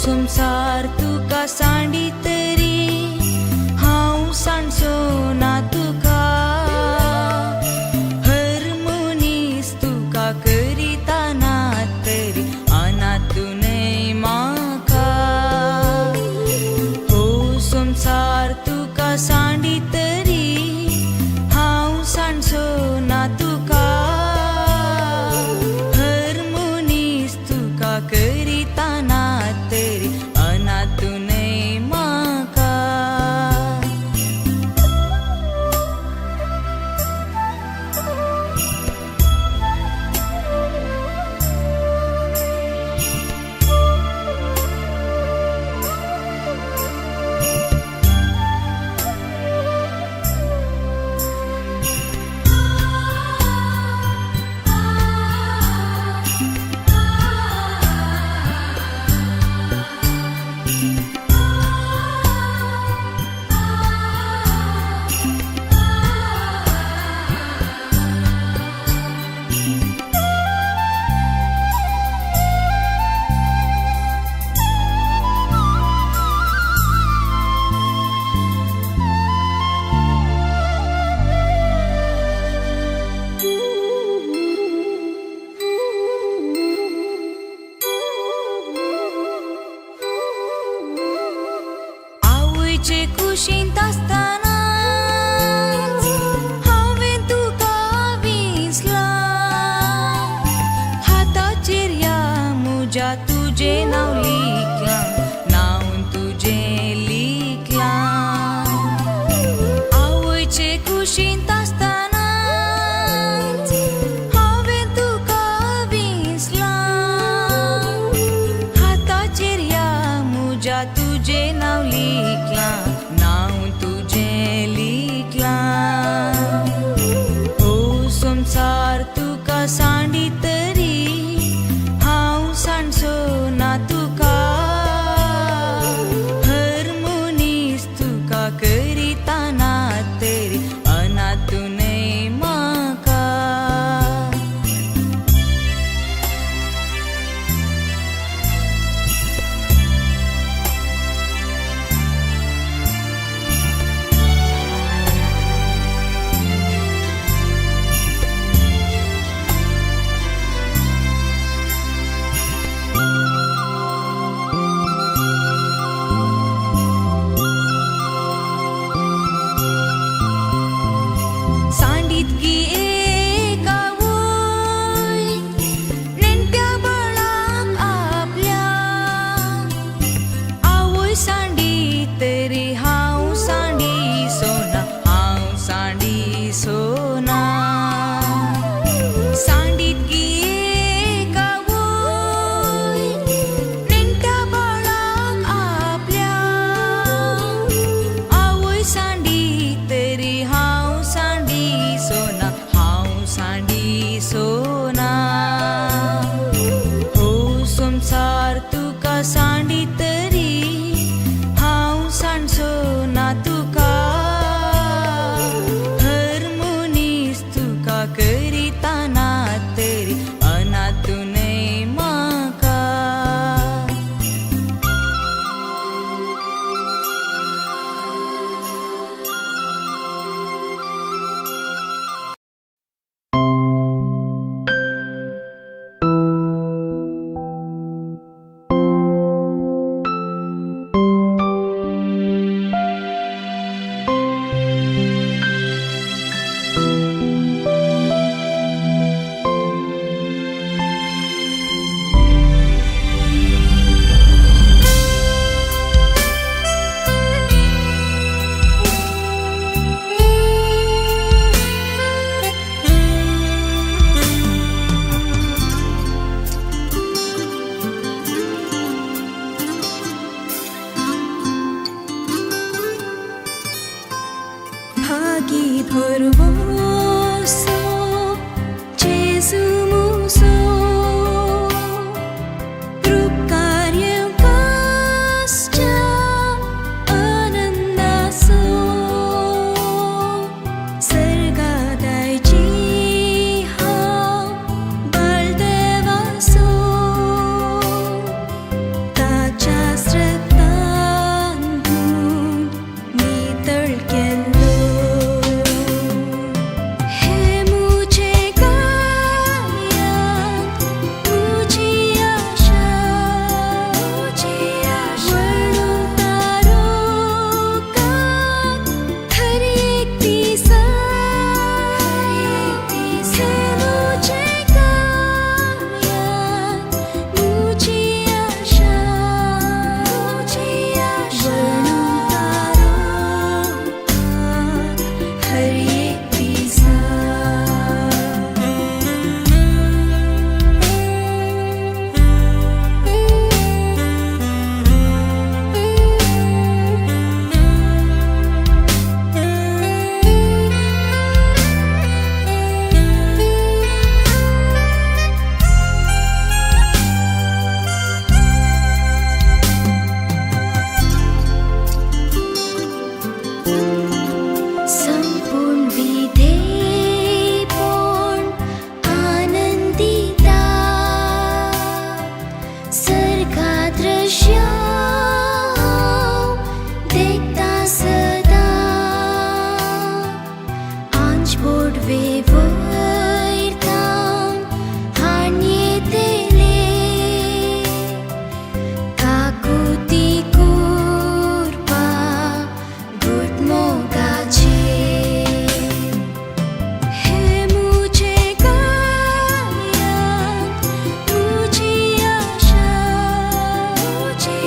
संवसार तुका सांडी तरी हांव सांडचो ना तुका. हर मनीस तुका करिता ना तरी अनाथ न्हय म्हाका. हो संवसार तुका सांडी तरी हांव सांडचो ना तुका. हर मनीस तुका करिता ना तरी अनाथ न्हय म्हाका. आवयचे कुशींत आसतनाच हांवें तुका विसलां. हाताचेर ह्या म्हज्या तुजें नांव लिखलां, नांव तुजें लिखलां. आवयचे कुशींत आसतनाच हांवें तुका विसलां. हाताचेर ह्या म्हज्या तुजें नांव लिखलां, नांव तुजें लिखलां. हो संवसार तुका सांडी तरी हांव सांडचो ना तुका. दृश्य हांव देखता सदां आंज बोडवे वयरतावन हाण येतले काकुती कुरपा गुटमोगाचे हे मुझे गाया मुझी आशा मुझी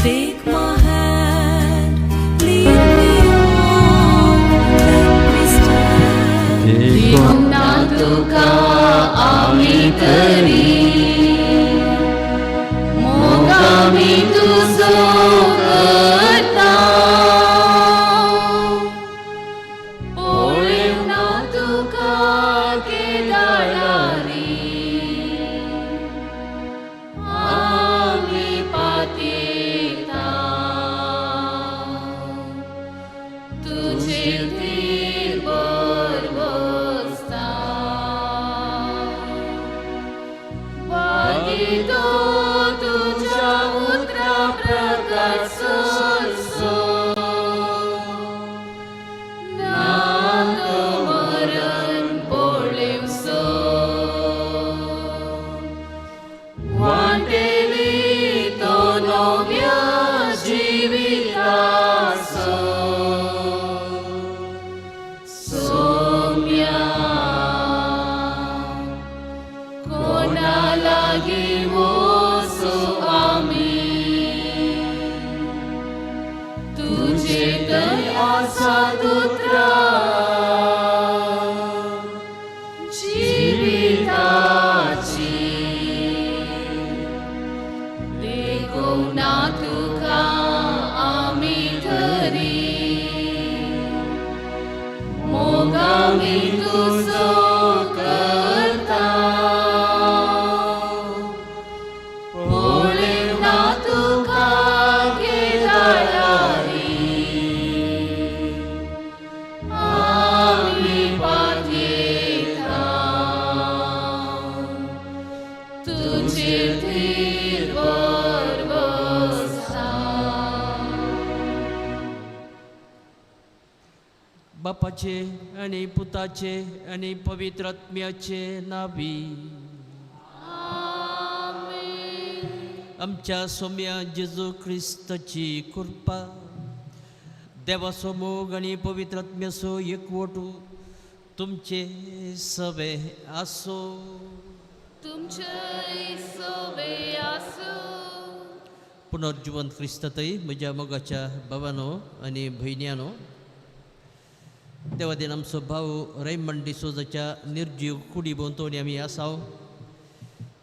Take my hand, lead me on, let me stand. ना तुका आमी तरी मोगामी तुजो करता पळेवना तुका केदाळारी आमी पातेता तुजेर धीर भरवसता भागी तो तुज्या उतरा प्रकाश सोंसो ना तो मरण पळेवसो वांटेली तो नव्या जिविताचो सोम्या कोणा लागीं वचूं आमी तुजे थंय आसा उतरां जिविताची देखून तुका आमी तरी मोगामी तुजो करता पळेवना तुका केदाळारी आमी पातेता तुजेर धीर भरवसता. बापाचे आनी पुताचे आनी पवित्र आत्म्याचे नावी. आमच्या सोम्या जेजू क्रिस्ताची कृपा, देवाचो मोग आनी पवित्र आत्म्याचो एकवटू तुमचे सवे आसो. तुमचेय सोबे आसूं. पुनर्जिवंत क्रिस्तातय म्हज्या मोगाच्या भावानो आनी भयण्यांनो, देवादेन आमचो भाव रैमंड डिसोजाच्या निर्जीव कुडी भोंवतणी आमी आसाव.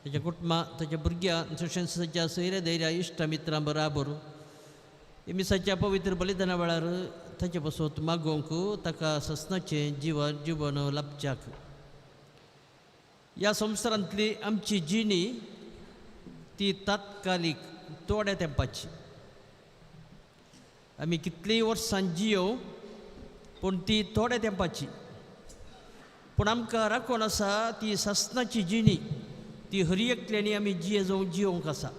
ताच्या कुटुंबा, ताच्या भुरग्यां, तशेंच ताच्या सैऱ्या धैर्या इश्टा मित्रां बराबर मिसाच्या पवित्र बलिदाना वेळार ताचे पासत मागोवंक ताका ससनाचें जिवन जिवन लाभच्याक. ह्या संवसारांतली आमची जिणी ती तात्कालीक, थोड्या तेंपाची. आमी कितलींय वर्सां जियो, पूण ती थोड्या तेंपाची. पूण आमकां राखून आसा ती सासनाची जिणी, ती हर एकल्यांनी आमी जिये जावं जियोवंक आसा.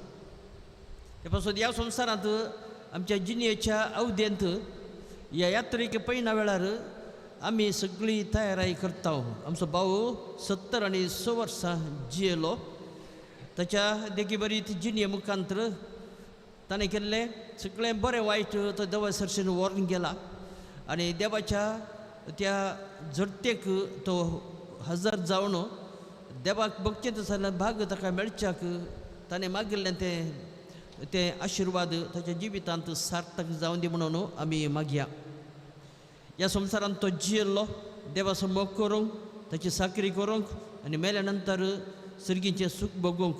ते पासून ह्या संवसारांत आमच्या जिणेच्या अवधेंत ह्या यात्रेक पयना वेळार आमी सगळी तयाराय करता. आमचो भाव 76 वर्सां जियेलो. ताच्या देखी बरी ती जिणे मुखांतर ताणें केल्लें सगळें बरें वायट तो देवा सरशीन व्हरून गेला आनी देवाच्या त्या झडतेक तो हजर जावन देवाक भोगचें जाल्यार भाग ताका मेळच्याक ताणें मागिल्लें तें ते आशिर्वाद ताच्या जिवितांत सार्थक जावन दी म्हणून आमी मागया. ह्या संवसारांत तो जियेल्लो देवाचो मोग करूंक, ताची साकरी करूंक आनी मेल्या नंतर सर्गीचें सूख भोगूंक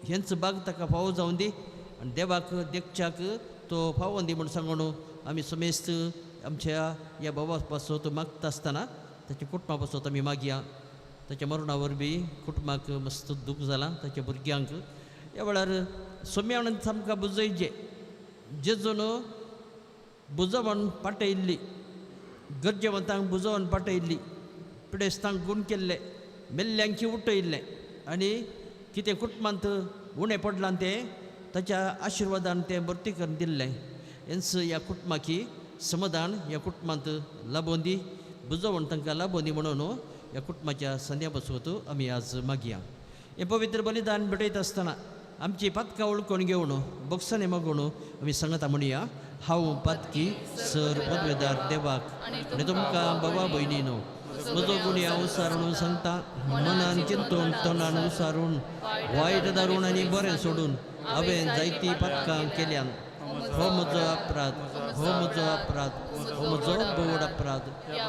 हेंच भाग ताका फावो जावन दी आनी देवाक देखच्याक तो फावोन दी म्हूण सांगून आमी समेस्त आमच्या ह्या भावा पासत मागता आसतना ताच्या कुटुंबा पासत आमी मागया. ताच्या मरणा वरवीं कुटुंबाक मस्त दूख जालां, ताच्या भुरग्यांक. ह्या वेळार सोम्यान आमकां बुजयचें, जेजून बुजवण पाटयल्ली, गरजेवंतांक बुजोवन पाटयल्ली, पिडेस्तांक गूण केल्ले, मेल्ल्यांकी उठयल्लें आनी कितें कुटुंबांत उणें पडलां तें ताच्या आशिर्वादान तें भरती करून दिल्लें. हेंच ह्या कुटुंबाकी समाधान ह्या कुटुंबांत लाबोवन दी, बुजोवन तांकां लाबोवन दी म्हणून ह्या कुटुंबाच्या संद्या बसवत आमी आज मागया. हें पवित्र बलिदान भेटयता आसतना आमची पातकां वळखून घेवन बोगसांनी मागून आमी सांगता म्हणया. हांव पातकी सर पदवेदार देवाक आनी तुमकां बाबा भयणीनो म्हजो गुण्या उसारून सांगता. मनान चिंतून, तोंडान उसारून, वायट दारून आनी बरें सोडून हांवें जायतीं पातकां केल्यान. हो म्हजो अपराध, हो म्हजो अपराध, हो म्हजो भोवड अपराध.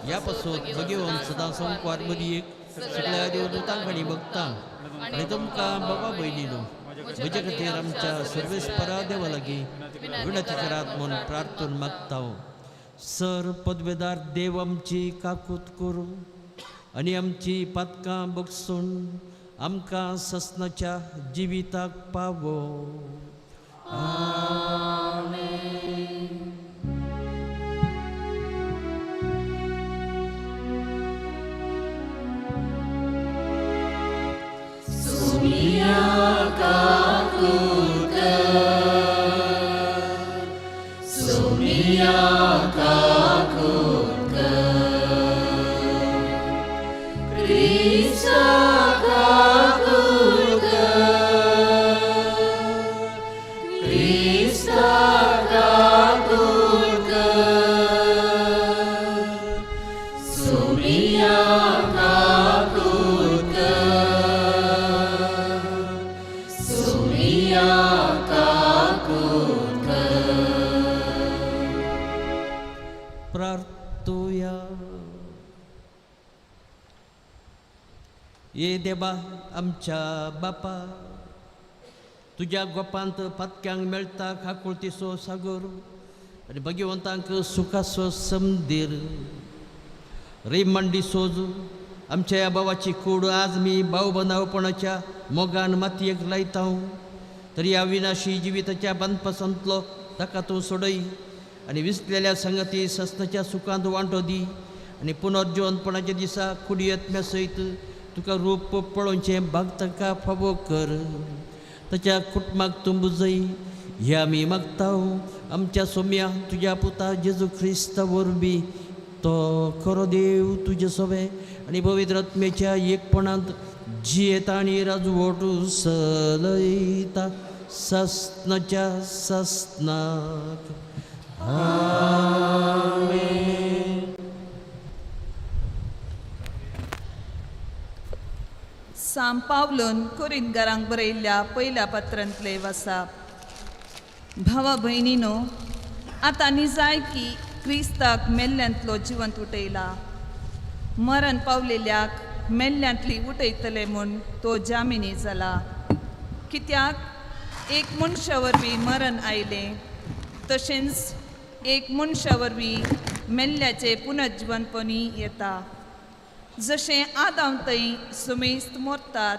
ह्या पासून भगेवन सदां संकवार मदीं सगळ्या देवदूतांक आनी भक्तांक आनी तुमकां बाबा भयणीनो म्हज्या खातीर आमच्या सर्वेस्परा देवा लागीं विनंती करात म्हूण प्रार्थून मागता. सर पदवेदार देव आमची काकूत करूं आनी आमची पातकां बगसून आमकां ससनाच्या जिविताक पावो. प्रार्थुया. ये देवा आमच्या बापा, तुज्या गोपांत पातक्यांक मेळटा काकुळतीचो सागर आनी भगवंतांक सुखाचो समदीर. रे मांडी सोज आमच्या ह्या भावाची कूड आज मी भाव बनावपणाच्या मोगान मातयेक लायता, तरी ह्या विनाशी जिविताच्या बांदपासांतलो ताका तूं सोडय आनी विसलेल्या संगती सस्नाच्या सुखांत वांटो दी आनी पुनर्जिवनपणाच्या दिसा कुडियत्म्या सयत तुका रूप पळोवचें भाग ताका फावो कर. ताच्या कुटुंबाक तूं बुजय हे आमी मागता आमच्या सोम्या तुज्या पुता जेजू क्रिस्ता वरवीं, तो खरो देव तुजे सोबे आनी पवित्र आत्म्याच्या एकपणांत जियेता आनी राजवट चलयता सस्नाच्या सस्नाक. आमेन. सांत पावलून कोरिंतकारांक बरयल्ल्या पयल्या पत्रांतले वासाप. भावा भयणीनो, आतां निजाय की क्रिस्ताक मेल्ल्यांतलो जिवंत उठयला. मरण पावलेल्याक मेल्ल्यांतली उठयतले म्हूण तो जामिनी जाला. कित्याक एक मनशा वरवीं मरण आयलें, तशेंच एक मनशा वरवीं मेल्ल्याचें पुनर्जिवनपणी येता. जशें आदांव थंय सुमेस्त मोरतात,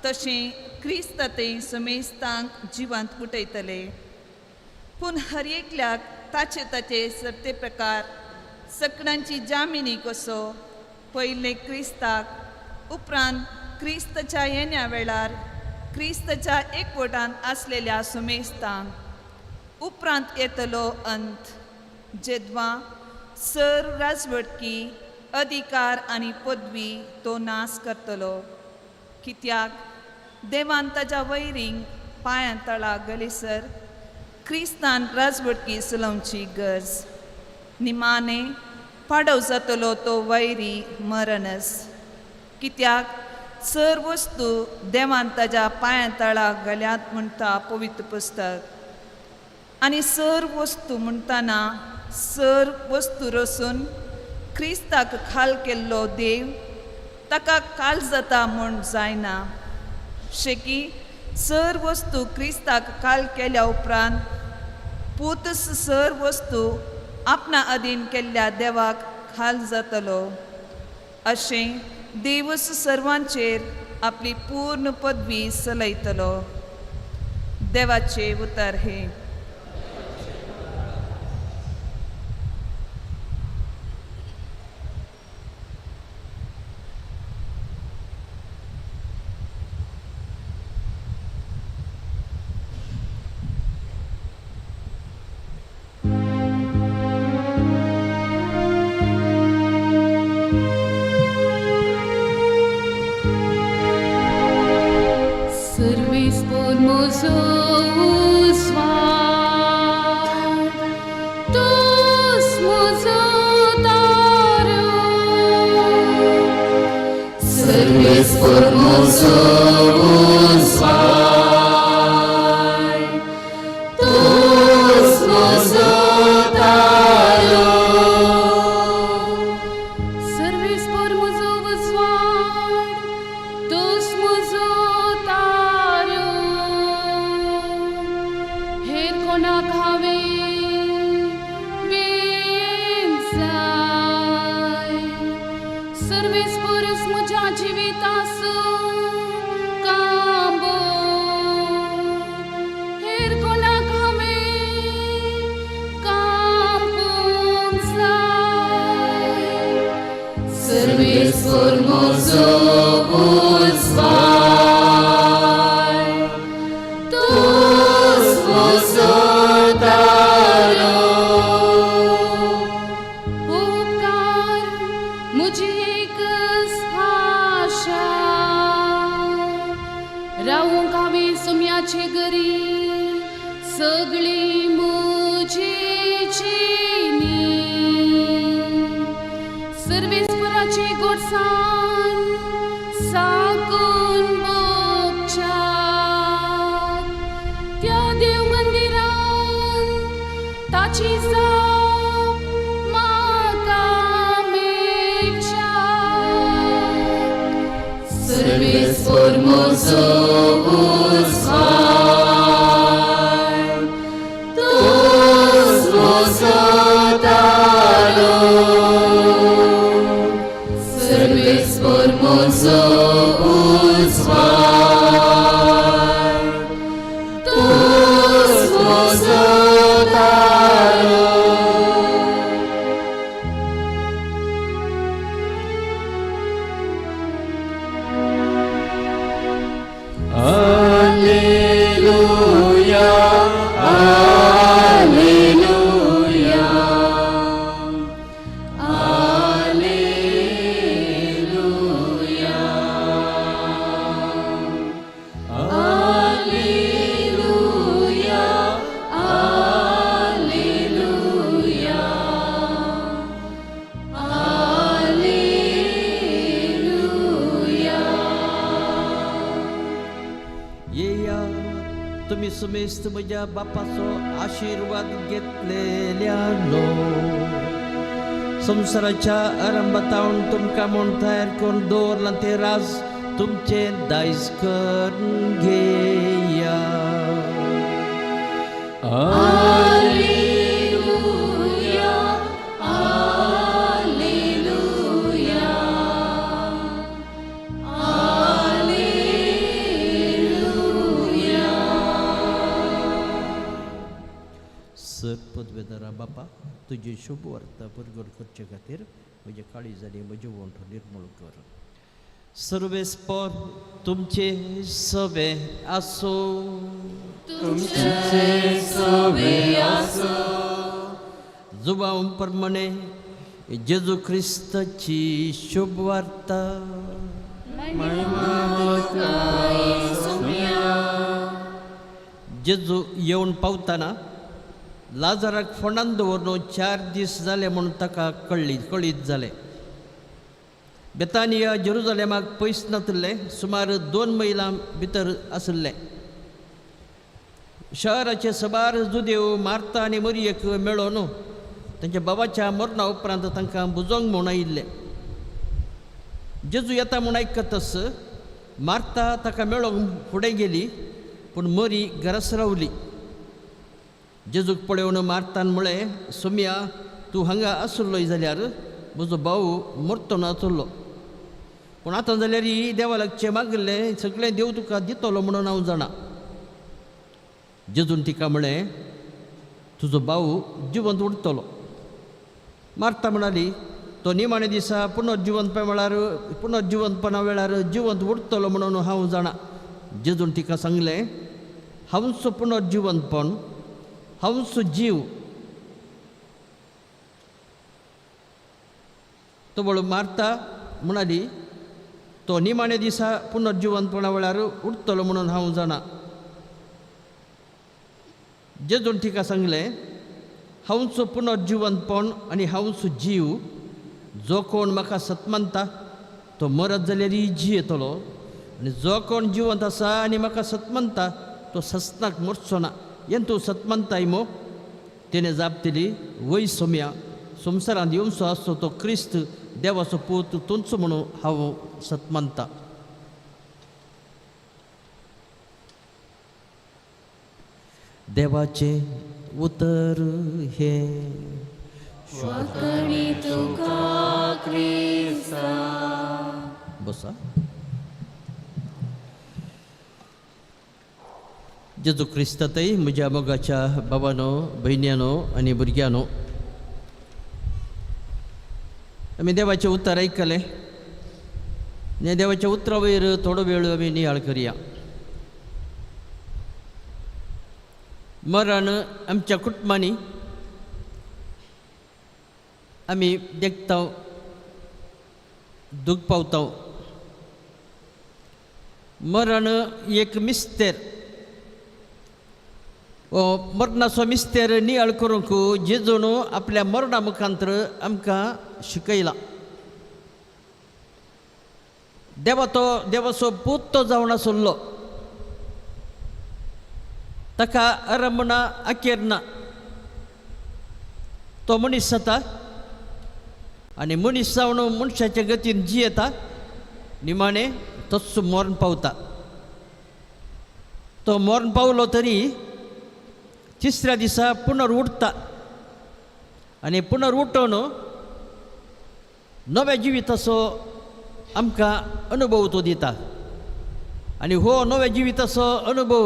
तशें क्रिस्त थंय सुमेस्तांक जिवंत उठयतले. पूण हर एकल्याक ताचे ताचे सरते प्रकार सकडांची जामिनी कसो पयले क्रिस्ताक, उपरांत क्रिस्तच्या येण्या वेळार क्रिस्तच्या एकवटांत आसलेल्या सुमेस्तांक, उपरांत येतलो अंत जेदवा सर राजवटकी अधिकार आनी पदवी तो नाश करतलो. कित्याक देवान ताच्या वैरींक पांयां तळा गलेसर क्रिस्तान राजवटकी चलोवची गरज. निमाणे पाडव जातलो तो वैरी मरणस. कित्याक सर वस्तू देवान ताच्या पांयां तळा गल्यात म्हणटा पवित्र पुस्तक. आनी सर वस्तू म्हणटना सर वस्तू रसून क्रिस्ताक खाल केल्लो देव ताका काल जाता म्हूण जायना. शेकी सर वस्तू क्रिस्ताक काल केल्या उपरांत पूतस सर वस्तू आपणा अधीन केल्ल्या देवाक खाल जातलो. अशें देवस सर्वांचेर आपली पूर्ण पदवी चलयतलो. देवाचे उतर हे. Servis por mozo swar, tos mozo taro. Servis por mozo swar, tos म्हजो उजवाड, तूंच म्हजो तारो. उपकार म्हजी एकच आशा, रावूंक हांवें सुम्याचे घरी सगळी म्हजी जिणी. सर्वेस्पराची गोडसाण साकून भोगच्या त्या देव मंदिरान ताची जाप म्हाका मेळच्या. सर्वेस्पर म्हजो उजवाड, तूंच म्हजो तारो. सर्वेस्पर म्हजो उजवाड, तूंच म्हजो तारो. Alleluia, Alleluia, Alleluia, Alleluia, Alleluia, Alleluia. येया तुमी समेस्त म्हज्या बापाचो आशिर्वाद घेतलेल्यानो, संवसाराच्या आरंभातावन तुमकां म्हूण तयार करून दवरलां तें राज तुमचें दायज करून घेया. Alleluia, Alleluia, Alleluia. Sir पदवेदारा बापा, तुजी शुभ वार्ता परगट करचे खातीर म्हजें काळीज आनी म्हजें वंठ निर्मूळ कर. सर्वेस्पर तुमचे सवे आसूं. तुमचे सवे आसूं. जुवांव प्रमाणे जेजू क्रिस्ताची शुभ वार्ता. महिमा सुम्या. जेजू येवन पावतना लाजराक फोंडान दवरून 4 दीस जाले म्हूण ताका कळ्ळी कळीत जालें. बेतानिया जेरुजलेमाक पयस नातिल्लें, सुमार 2 मैलां भितर आशिल्लें. शहराचे सबार जुदेव मार्ता आनी मरियेक मेळोन तांच्या बाबाच्या मरणा उपरांत तांकां बुजोंक म्हूण आयिल्ले. जेजू येता म्हूण आयकतच मार्ता ताका मेळोंक फुडें गेली, पूण मरी घरास रावली. जेजूक पळोवन मार्तान म्हळें, सोम्या, तूं हांगा आसलोय जाल्यार म्हजो भाव मरतो नासलो, पूण आतां जाल्यार देवा लागचें मागिल्लें सगळें देव तुका दितलो म्हणून हांव जाणा. जेजून तिका म्हळें, तुजो भाव जिवंत उरतलो. मार्ता म्हणाली, तो निमाणे दिसा पुनर्जिवंतपणा वेळार पुनर्जिवंतपणा वेळार जिवंत उरतलो म्हणून हांव जाणा. जेजून तिका सांगलें, हांवचो पुनर्जिवंतपण, हांवचो जीव. तवळ मार्ता म्हणाली, तो निमाणे दिसा पुनर्जिवंतपणा वेळार उरतलो म्हणून हांव जाणा. जेजून तिका सांगलें, हांवचो पुनर्जिवंतपण आनी हांवचो जीव, जो कोण म्हाका सतमानता तो मरत जाल्यार जियेतलो, आनी जो कोण जिवंत आसा आनी म्हाका सतमानता तो सस्नाक मरचो ना. येन तूं सतमानताय मो? तेणें जाप दिली, वय सोम्या, संवसारांत येवचो आसचो तो क्रिस्त देवाचो पूत तुमचो म्हणून हांव सतमानता. देवाचें उतर हें. वाकणी तुका क्रिस्ता. बसा. जेजू क्रिस्तातय म्हज्या मोगाच्या बाबानो, भयण्यानो आनी भुरग्यांनो, आमी देवाचें उतर आयकलें. देवाच्या उतरा वयर थोडो वेळ आमी नियाळ करया. मरण आमच्या कुटुंबांनी आमी देखता, दूख पावता. मरण एक मिस्तेर, हो मरणाचो मिस्तेर नियाळ करूंक जेजून आपल्या मरणा मुखांतर आमकां शिकयला. देवा तो देवाचो पूत तो जावन आसलो, ताका आरंभ ना अखेर ना. तो मनीस जाता आनी मनीस जावन मनशाच्या गतीन जियेता, निमाणें तोच मरण पावता. तो मरण पावलो तरी तिसऱ्या दिसा पुनर उठता आनी पुनर उठोवन नव्या जिविताचो आमकां अनुभव तो दिता. आनी हो नव्या जिविताचो अनुभव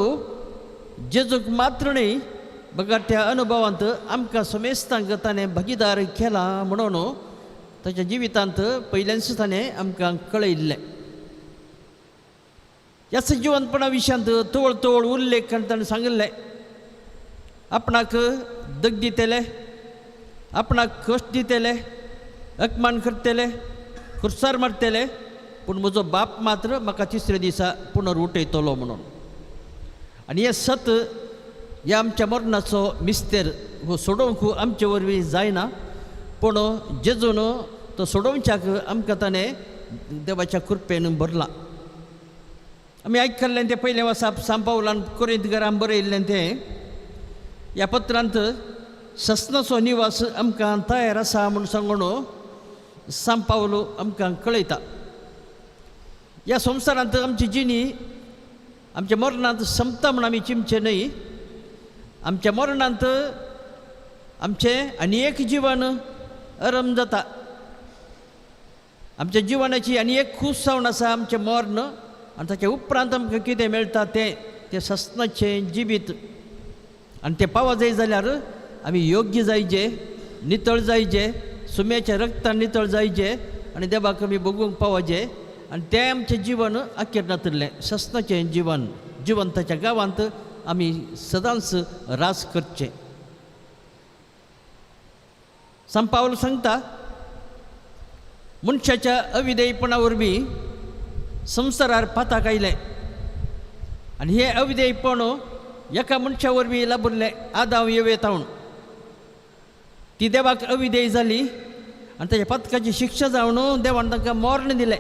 जेजूक मात्र न्हय बगर त्या अनुभवांत आमकां समेस्तांक ताणें भागीदार केला म्हणून ताच्या जिवितांत पयल्यानच ताणें आमकां कळयल्लें. ह्याच जिवंतपणा विशयांत तवळ तवळ उल्लेख करून ताणें सांगिल्लें, आपणाक दग दितले, आपणाक कश्ट दितले, अपमान करतले, खुर्सार मारतले, पूण म्हजो बाप मात्र म्हाका तिसऱ्या दिसा पुनर उठयतलो म्हणून. आनी हें सत ह्या आमच्या मरणाचो मिस्तेर हो सोडोवंक आमचे वरवीं जायना, पूण जेजून तो सोडोवच्याक आमकां ताणें देवाच्या कृपेन भरला. आमी आयकल्लें तें पयलें वर्सा सांपावलान कोरिंत घरान बरयल्लें तें ह्या पत्रांत सस्नाचो निवास आमकां तयार आसा म्हूण सांगून सांपावलो आमकां कळयता. ह्या संवसारांत आमची जिणी आमच्या मरणांत संपता म्हूण आमी चिंतचें न्हय. आमच्या मरणांत आमचें आनी एक जिवन आरंभ जाता. आमच्या जिवनाची आनी एक खूश जावन आसा आमचें मर्ण, आनी ताच्या उपरांत आमकां कितें मेळटा तें तें सस्नाचें जिवीत. आनी तें पावत जाय जाल्यार आमी योग्य जायचे, नितळ जायचे, सुम्याच्या रक्तान नितळ जायचे आनी देवाक आमी भोगूंक पावचे. आनी तें आमचें जिवन अखेर नातिल्लें सस्नाचें जिवन जिवंताच्या गांवांत आमी सदांच रास करचें. संपावल सांगता, मनशाच्या अविधेयपणा वरवीं संवसारार पाताक आयलें आनी हें अविधेयपण एका मनशा वरवीं लाभिल्लें, आदांव येवेतावन. ती देवाक अविधेय जाली आनी ताच्या पथकाची शिक्षा जावन देवान तांकां मर्ण दिलें.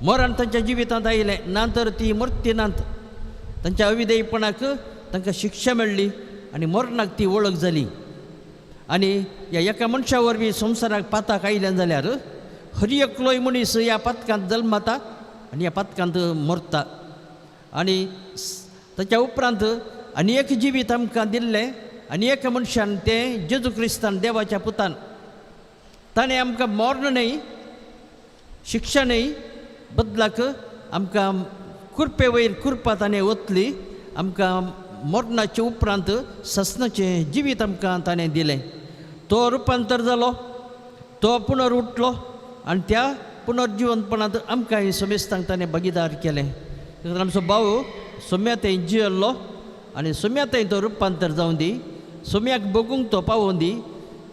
मरण तांच्या जिवितांत आयलें ना तर ती मरती नात. तांच्या अविधेयपणाक तांकां शिक्षा मेळ्ळी आनी मरणाक ती वळख जाली. आनी ह्या एका मनशा वरवीं संवसाराक पाताक आयलें जाल्यार हर एकलोय मनीस ह्या पातकांत जल्मता आनी ह्या पातकांत मरता. आनी ताच्या उपरांत आनी एक जिवीत आमकां दिल्लें आनी एका मनशान तें जेजू क्रिस्तान देवाच्या पुतान ताणें आमकां मर्ण न्हय, शिक्षा न्हय, बदलाक आमकां कुरपे वयर कुरपा ताणें ओतली. आमकां मरणाचे उपरांत ससनाचें जिवीत आमकां ताणें दिलें. तो रुपांतर जालो, तो पुनर उठलो आनी त्या पुनर्जिवंतपणांत आमकां समेस्तांक ताणें भागीदार केलें. आमचो भाव सोम्या थंय जियल्लो आनी सोम्या थंय तो रुपांतर जावं दी, सोम्याक बगूंक तो पावों दी,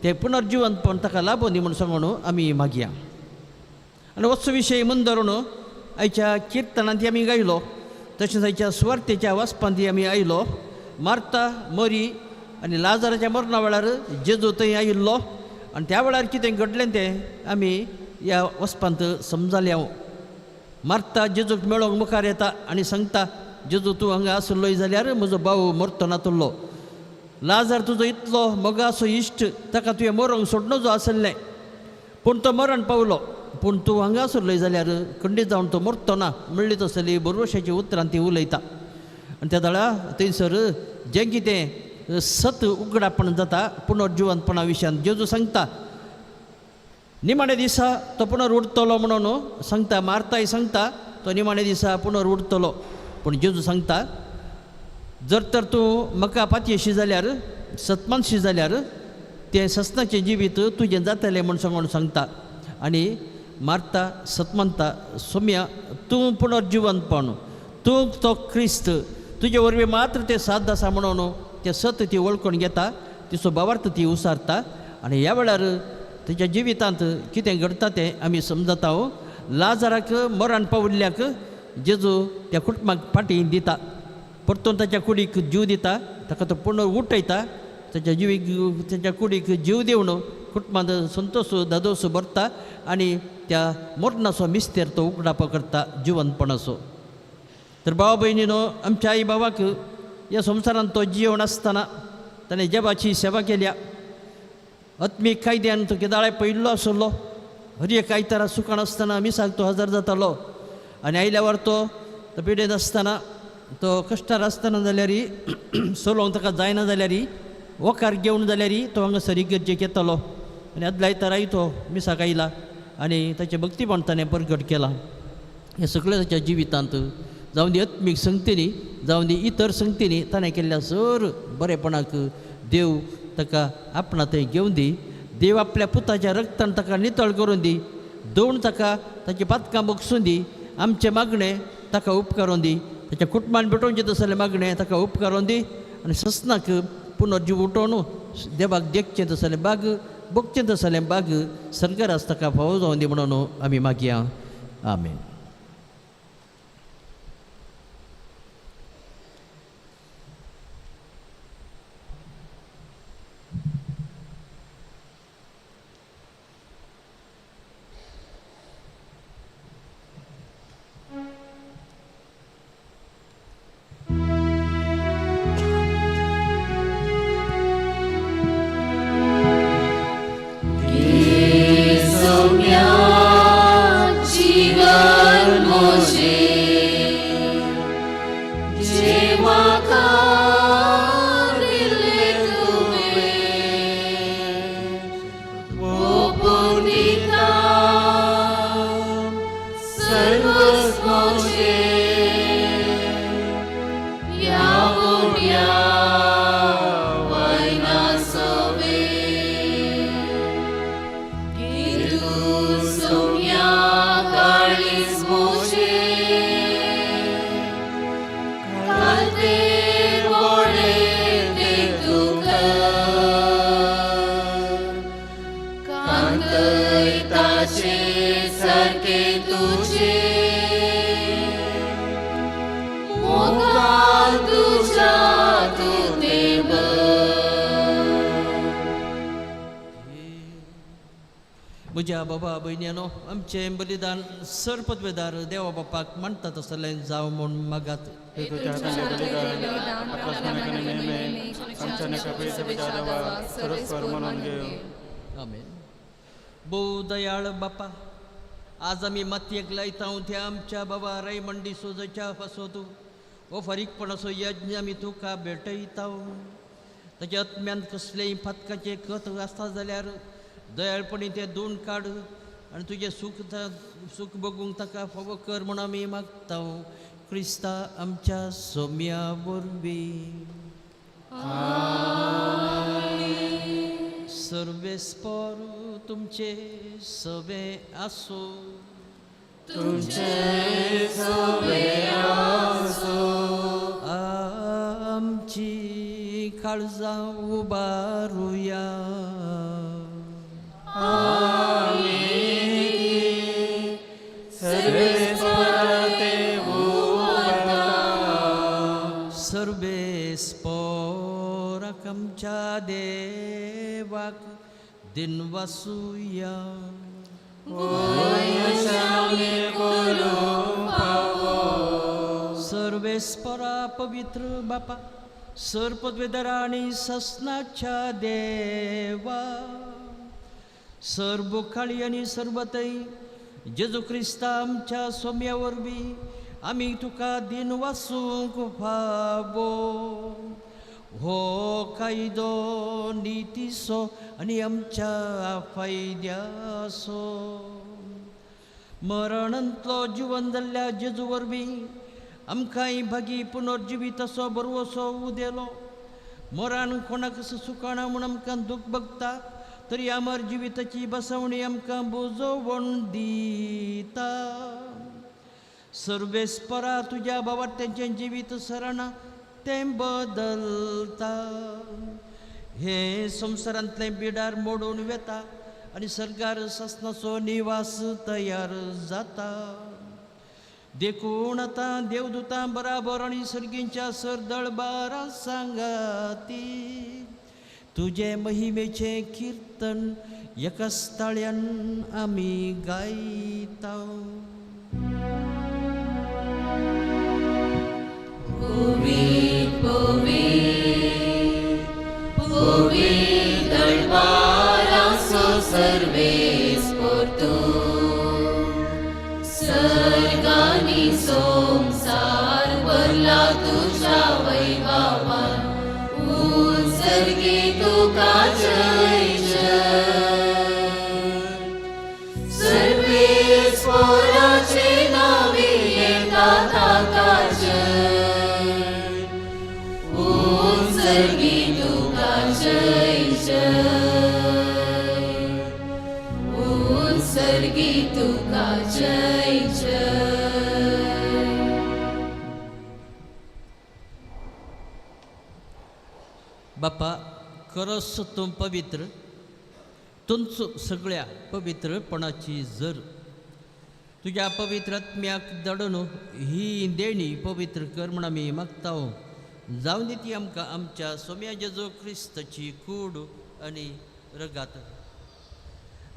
तें पुनर्जिवंतपण ताका लाबों दी म्हूण सांगून आमी मागया. आनी वचो विशय मुंदरून आयच्या किर्तनांत आमी गायलो, तशेंच आयच्या सुवार्थेच्या वाचपांत आमी आयलो. मार्ता मरी आनी लाजाराच्या मरणा वेळार जेजू थंय आयिल्लो आनी त्या वेळार कितें घडलें तें आमी ह्या वचपांत समजाले. हांव मार्ता जेजूक मेळोंक मुखार येता आनी सांगता, जेजू तूं हांगा आसलोय जाल्यार म्हजो भाव मरतो नातुल्लो. लाजार तुजो इतलो मोगाचो इश्ट, ताका तुवें मरोंक सोडनो जो आसलें, पूण तो मरण पावलो. पूण तूं हांगा आसलोय जाल्यार खंडीत जावन तो मरतो ना म्हणली तसली बरवशाची उतरां ती उलयता. आनी त्या दळा थंयसर जें कितें सत उगडापण जाता पुनर्जिवंतपणा विशयान जेजू सांगता, निमाण्या दिसा तो पुनर उरतलो म्हणून सांगता. मार्ताय सांगता तो निमाण्या दिसा पुनर उरतलो, पूण जेजू सांगता जर तर तूं म्हाका पातयेशी जाल्यार, सतमानशी जाल्यार तें सस्नाचें जिवीत तुजें जातलें म्हूण सांगून सांगता. आनी मार्ता सतमंता सोम्या तूं पुनर्जिवंतपण तूं तो क्रिस्त तुजे वरवीं मात्र तें साद आसा म्हणून तें सत ती वळखून घेता तिचो भावार्थ ती उसारता आनी ह्या वेळार तिच्या जिवितांत कितें घडटा तें आमी समजता. लाजाराक मरण पाविल्ल्याक जेजू त्या कुटुंबाक फाटीं दिता, परतून ताच्या कुडीक जीव दिता, ताका तो पुनर उठयता, ताच्या जिवीक ताच्या कुडीक जीव दिवन कुटुंबांत संतोश दादोस भरता आनी त्या मरणाचो मिस्तेर तो उगडापो करता जिवंतपणाचो. तर भावा भयणीनो आमच्या आई बाबाक ह्या संवसारांत तो जिवन आसतना ताणें देवाची सेवा केल्या. आत्मीक कायद्यान तो केदाळाय पयिल्लो आसलो, हर एक आयतारा सुकान आसतना मिसाक तो हजर जातालो आनी आयल्यावर तो पिडेन आसतना तो कश्टार आसतना जाल्यार चलोवंक ताका जायना जाल्यार वकार घेवन जाल्यार तो हांगासर इगर्जेक येतालो आनी आदल्या आयताराय तो मिसाक आयला आनी ताचें भक्तीपण ताणें परगट केलां. हें सगळें ताच्या जिवितांत जावं दी आत्मीक संगतींनी जावं दी इतर संगतींनी ताणें केल्ल्या सर बरेपणाक देव ताका आपणा थंय घेवन दी. देव आपल्या पुताच्या रक्तान ताका नितळ करून दी, दोन ताका ताची पातकां बगसून दी, आमचें मागणें ताका उपकारून दी, ताच्या कुटुंबान भेटोवचें तसलें मागणें ताका उपकारून दी आनी ससनाक पुनर्जीव उठोवन देवाक देखचें तसलें बाग भोगचें तसलें बाग सरकारास ताका फावो जावन दी म्हणून आमी मागया. आमेन. म्हज्या बाबा भयण्यानो आमचें बलिदान सर पदवेदार देवा बापाक म्हणटा तसलें जावं म्हूण मागात. आमेन. भोव दयाळ बापा, आज आमी मातयेक लायता त्या आमच्या बाबा रायमंडी सोजाच्या पासत हो फारीकपणाचो यज्ञ आमी तुका भेटयता. ताच्या आत्म्यान कसलेय फातकाचें खत आसता जाल्यार दयाळपणी तें दोन काड आनी तुजें सूख सूख बगूंक ताका फावो कर म्हूण आमी मागता. क्रिस्ता आमच्या सोम्या वरवीं. सर्वेस्पर तुमचे सवे आसो. तुमचे सवे आसो. आमची काळजां उबारुया. सर्वेस्पराक आमच्या देवाक दिनवासुया. सर्वेस्परा पवित्र बापा सर पदवेदारा आनी ससनाच्या देवा सर्व काळी आनी सर्वतय जेजू क्रिस्ता आमच्या सोम्या वरवीं आमी तुका दिनवासूंक फावो. हो कायदो नितीचो आनी आमच्या फायद्याचो. मरणांतलो जिवन जाल्ल्या जेजू वरवीं आमकांय भागी पुनर्जिवीत असो बरवसो उदेलो. मरण कोणाक सुकाणा म्हूण आमकां दूख भोगता तरी अमर जिविताची बसवणी आमकां बुजोवण दिता. सर्वेस्परा तुज्या बाबा तेंचें जिवीत सरणा तें बदलता. हे संवसारांतलें बिडार मोडून वेता आनी सर्गार सासणाचो निवास तयार जाता. देखून आतां देवदूतां बराबर आनी सर्गींच्या सरदळबारा सांगाती तुजे महिमेचें किर्तन एकाच ताळ्यान आमी गायता. पवित्र पवित्र पवित्र दळबाराचो सर्वेस्पोर तूं, सर्गांनी संवसार भरला तुज्या वैभवान, उत्सर्गी तुका जय जय. सर्वेस्पोराचे नांवे येता ताका जय, उत्सर्गी तुका जय जय, उत्सर्गी तुका जय जय. बापा खरोच तूं पवित्र, तुंच सगळ्या पवित्रपणाची जर तुज्या पवित्र आत्म्याक धाडून ही देणी पवित्र कर म्हूण आमी मागता. जावन दी ती आमकां आमच्या सोम्या जेजू क्रिस्ताची कूड आनी रगात.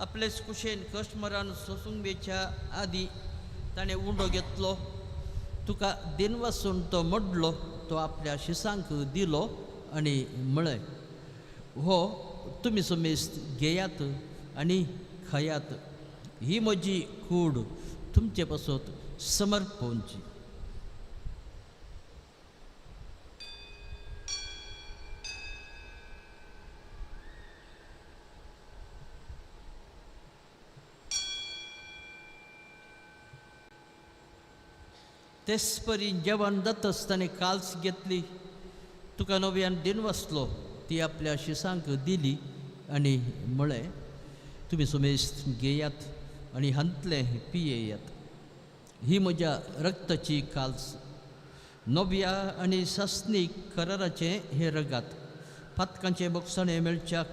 आपलेच कुशेन कश्टमरान सोसूंक बेच्या आदी ताणें उंडो घेतलो, तुका दिनवासून तो मोडलो, तो आपल्या शिसांक दिलो आनी म्हळें, हो तुमी समेस्त घेयात आनी खायात, ही म्हजी कूड तुमचे पासत समर्पणची. तेच परी जेवण जाता आसतना काल्स घेतली, तुका नव्यान दिन वाचलो, ती आपल्या शिसांक दिली आनी म्हळें, तुमी समेस्त घेयात आनी हांतलें पियेयात, ही म्हज्या रक्ताची काल्स, नव्या आनी सासणीक कराराचें हें रगात, पातकांचें बोगसणें मेळच्याक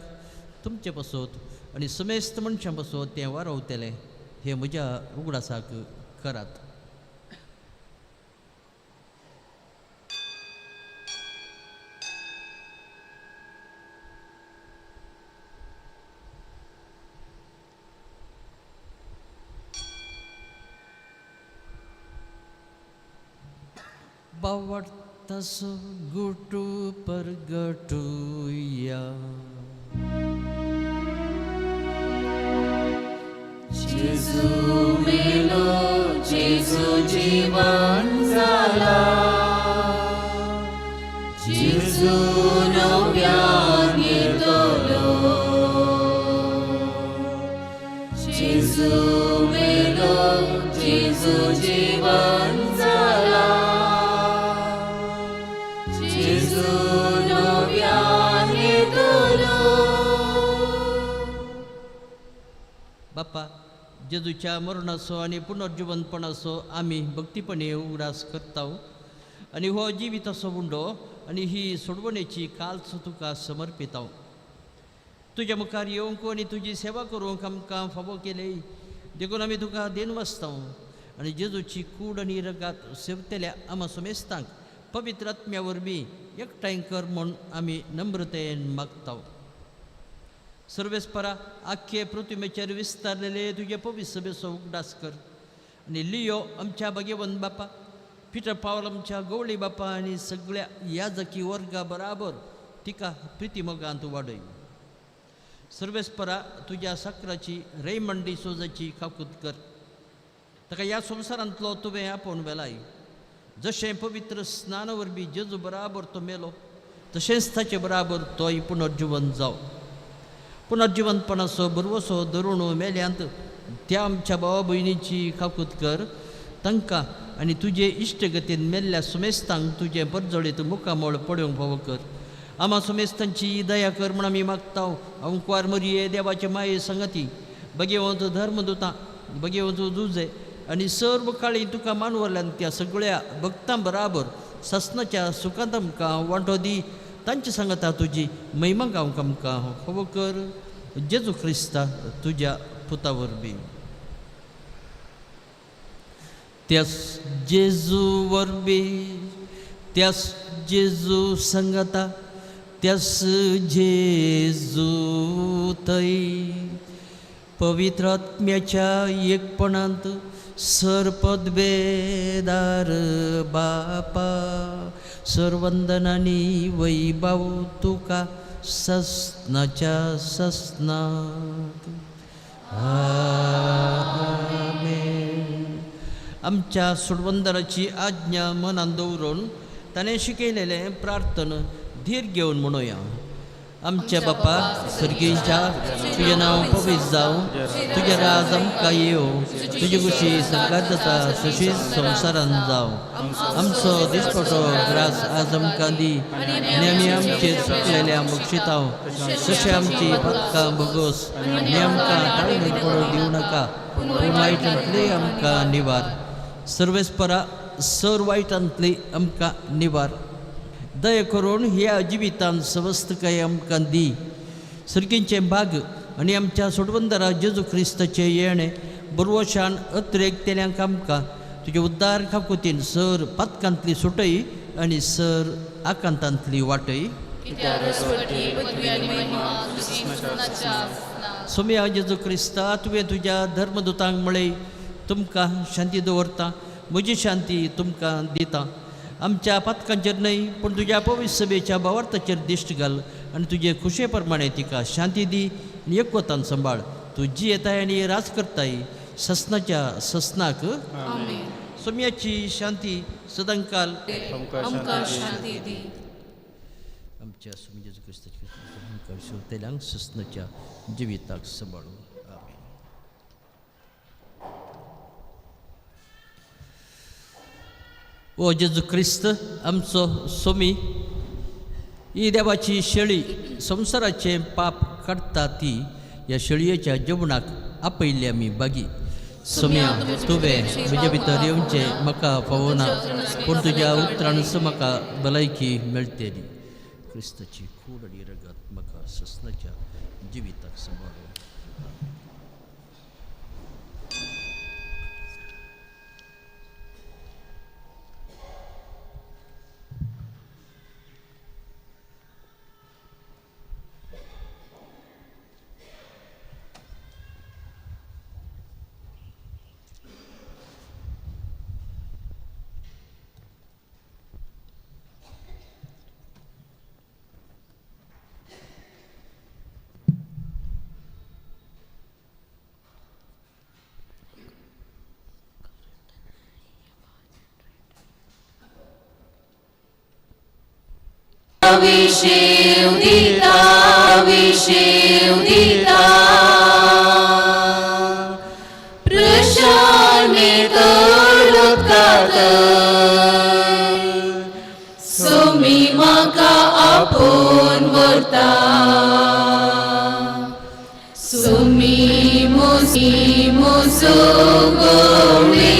तुमचे पासत आनी समेस्त मनशां पासत तें वारवतलें, हें म्हज्या उगडासाक करात. बावडतासो गुटू परगटुया. जेजू मेलो, जेजू जिवन जाला, जेजू नव्यान येतलो. जेजू मेलो, जेजू जिवन जाला, जेजू नव्यान येतलो. बापा, जेजूच्या मरणाचो आनी पुनर्जिवनपणाचो आमी भक्तीपणे उगडास करता आनी हो जिविताचो उंडो आनी ही सोडवणेची काल्स तुका समर्पिता. तुज्या मुखार येवंक आनी तुजी सेवा करूंक आमकां फावो केली देखून आमी तुका देनवासता आनी जेजूची कूड आनी रगात सेवतल्या आमा समेस्तांक पवित्र आत्म्या वरवीं एकठांय कर म्हूण आमी नम्रतेन मागता. सर्वेस्परा, आख्खे पृथ्वीचेर विस्तारलेले तुजे पवित्र सभेचो उगडास कर आनी लियो आमच्या भगेवन बापा, पिटर पावल आमच्या गवळी बापा आनी सगळ्या याजकी वर्गा बराबर तिका प्रितीमोगांत वाडय. सर्वेस्परा, तुज्या साकराची रेमंडी सोजाची काकूत कर, ताका ह्या संवसारांतलो तुवें आपोवन वेलाय. जशें पवित्र स्नान वरवीं जेजू बराबर तो मेलो तशेंच ताचे बराबर तोय पुनर्जिवन जावं. पुनर्जिवनपणाचो भरवसो धरून मेल्यांत त्या आमच्या भावा भयणीची काकूत कर, तांकां आनी तुजे इश्टगतीन मेल्ल्या सुमेस्तांक तुजें परजळीत मुखामळ पळोवंक फावो कर आमा समेस्तांची दया कर म्हण आमी मागता. अंकवार मरिये देवाचे माये संगती बगेवंत धर्मदुतां बगेवंत जुजे आनी सर्व काळी तुका मानवल्यान त्या सगळ्या भक्तां बराबर ससनाच्या सुखांत आमकां वांटो दी. तांचे सांगता तुजी महिमा गावंक आमकां खबर कर जेजू क्रिस्ता तुज्या पुता वरवीं. त्यास जेजू वरवीं, त्यास जेजू संगता, त्यास जेजू थंय पवित्र आत्म्याच्या एकपणांत सरपदबेदार बापा सरवंदनानी वैभव तुका ससनाच्या ससनात. आमेन. आमच्या सोडवंदराची आज्ञा मनान दवरून ताणें शिकयलेलें प्रार्थना धीर घेवन म्हणुया. आमच्या बापा सर्गीच्या, तुजें नांव पवित्र जावं, तुजें राज आमकां येवं, तुजी खुशी सरकार जाता तशीच संवसारान जावं. आमचो दिसपटो ग्रास आज आमकां दी आनी आमी आमचे चुकलेल्या बक्षितांव तशें आमची पातकां भोगोस आनी आमकां ताळमेळ पडूंक दिवं नाका, पूण वायटांतली आमकां निवार. सर्वेस्परा सर वायटांतली आमकां निवार. दया करून ह्या जिवितान सवस्तकाय आमकां दी. सर्गींचें भाग आनी आमच्या सोडवंदरा जेजू क्रिस्ताचें येणें बरवशान अत्रेक तेल्यांक आमकां तुजे उद्दार खाकुतीन सर पातकांतली सुटय आनी सर आकांतांतली वाटय. सोम्या जेजू क्रिस्ता, तुवें तुज्या धर्मदुतांक म्हळें, तुमकां शांती दवरता, म्हजी शांती तुमकां दिता. आमच्या पातकांचेर न्हय पूण तुज्या पवित्र सभेच्या भावार्थाचेर दिश्ट घाल आनी तुजे खुशे प्रमाणे तिका शांती दी आनी एकवतान सांबाळ. तूं जियेताय आनी राज करताय ससनाच्या ससनाक. सोम्याची शांती सदांकाल शांती दी. आमच्या स्वामी जेजू क्रिस्ताच्या शिवतेल्यांक ससनाच्या जिविताक सांबाळूं. आमेन. ओ जेजू क्रिस्त आमचो सोमी, ही देवाची शेळी संवसाराचें पाप काडटा ती ह्या शेळयेच्या जेवणाक आपयल्ली आमी बागी. सोम्या, तुवें म्हजे भितर येवचें म्हाका फावना, पूण तुज्या उतरानच म्हाका भलायकी मेळटली. क्रिस्ताची कूड आनी रगत म्हाका ससनाच्या जिविताक सांबाळूं. विशेव दिता, विशेव दिता, प्रशाने तर उदकात सोमी म्हाका आपोवन व्हरता. सोमी मुसी मुसो गोवळी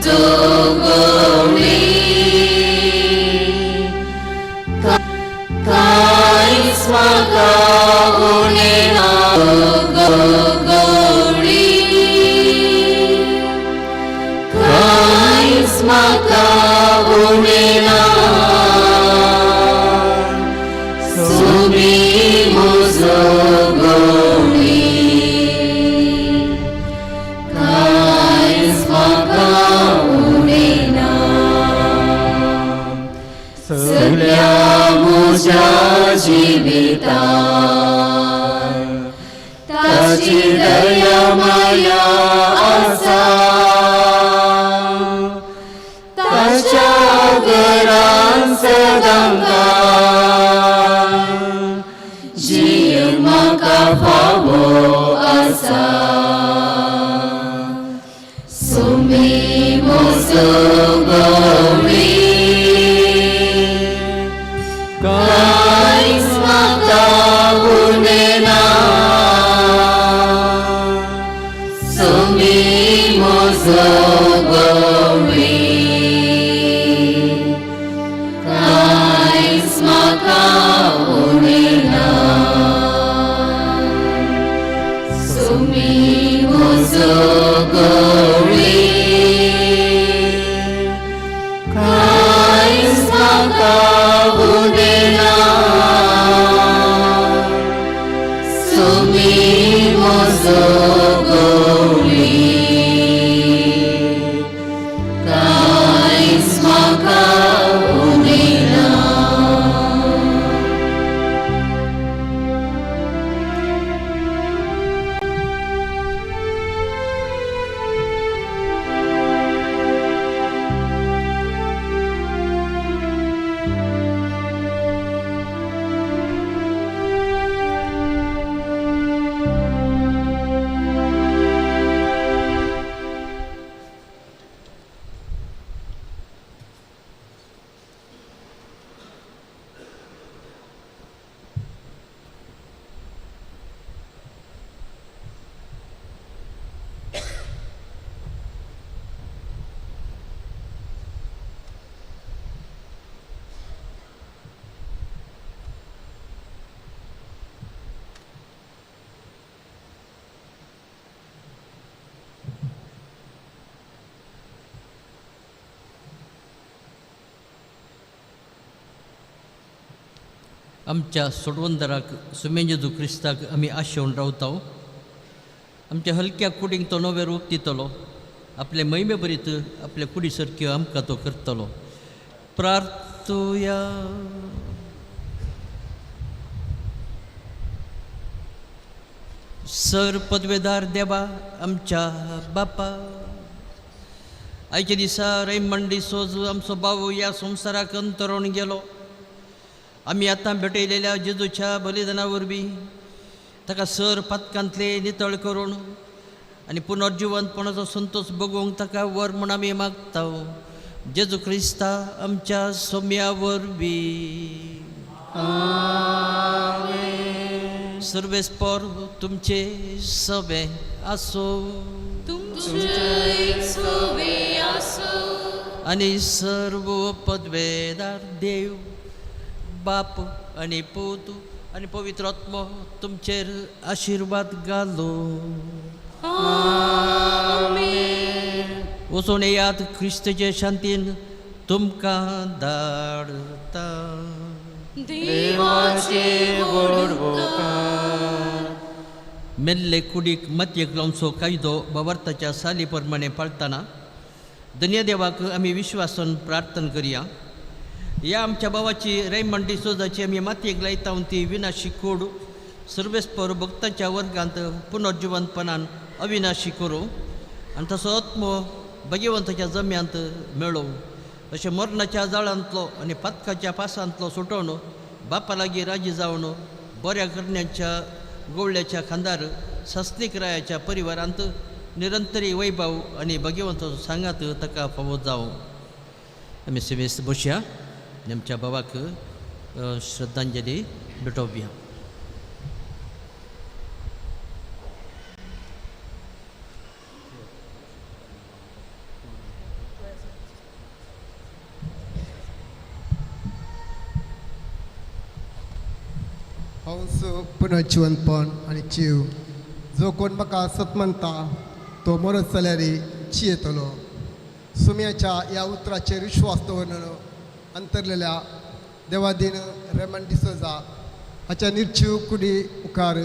गोवळी कांयच म्हाका उणें ना गोवळी कांयच म्हाका उणें ना. सोमी म्हजो गोवळी कांयच म्हाका उणें ना. सगळ्या म्हज्या जिवितान ताची दया माया आसा, ताच्या घरान सदांकाळ जीव म्हाका फावो आसा. सोमी म्हजो गवळी म्हजो गवळी कांयच म्हाका उणें ना सुमी म्हजो गवळी कांयच म्हाका उणें ना सुमी म्हजो गवळी कांयच म्हाका उणें ना. आमच्या सोडवंदराक सुमेन जेजू क्रिस्ताक आमी आशेवन रावता. आमच्या हलक्या कुडींक तो नवें रूप दितलो. आपले महिमे बरीत आपले कुडी सारक्यो आमकां तो करतलो. प्रार्थुया. सर पदवेदार देवा आमच्या बापा, आयच्या दिसा रैमंड डिसोज आमचो बाबू ह्या संवसाराक अंतरून गेलो. आमी आतां भेटयलेल्या जेजूच्या बलिदाना वरवीं ताका सर पातकांतले नितळ करून आनी पुनर्जिवंतपणाचो संतोश बगोवंक ताका वर म्हूण आमी मागता, जेजू क्रिस्ता आमच्या सोम्या वरवीं. सर्वेस्पर तुमचे सवे आसो. तुमचें सवे आसूं. आनी सर्व पदवेदार देव बाप आनी पूत आनी पवित्र आत्मो तुमचेर आशिर्वाद घालो. वचून येयात, क्रिस्तचे शांतीन तुमकां धाडता. देवाचे व्हड उपकार. मेल्ले कुडीक मातयेक लावचो कायदो बावर्ताच्या साली प्रमाणे पाळतना धन्य देवाक आमी विश्वासान प्रार्थना करया. ह्या आमच्या भावाची रैमंड डिसोजाची आमी मातयेक लायता ती विनाशी कूड सर्वेस्पर भक्ताच्या वर्गांत पुनर्जिवंतपणान अविनाशी करूं आनी तसो आत्मो भगवंताच्या जम्यांत मेळोवं. अशें मरणाच्या जाळांतलो आनी पातकाच्या पासांतलो सुटोवन बापा लागीं राजी जावन बऱ्या करण्याच्या गोवळ्याच्या खांदार सस्नीक रायाच्या परिवारांत निरंतरी वैभव आनी भगवंताचो सांगात ताका फावो जावं. आमी सेवेस्त बसया आनी आमच्या बाबाक श्रद्धांजली भेटोवया. हंस पुनर्जिवंतपण आनी जीव, जो कोण म्हाका सत मानता तो मरत जाल्यार जियेतलो. सुम्याच्या ह्या उतराचेर विश्वास दवरून अंतरलेल्या देवादीन रेमंड डिसोजा हाच्या निर्जीव कुडी मुखार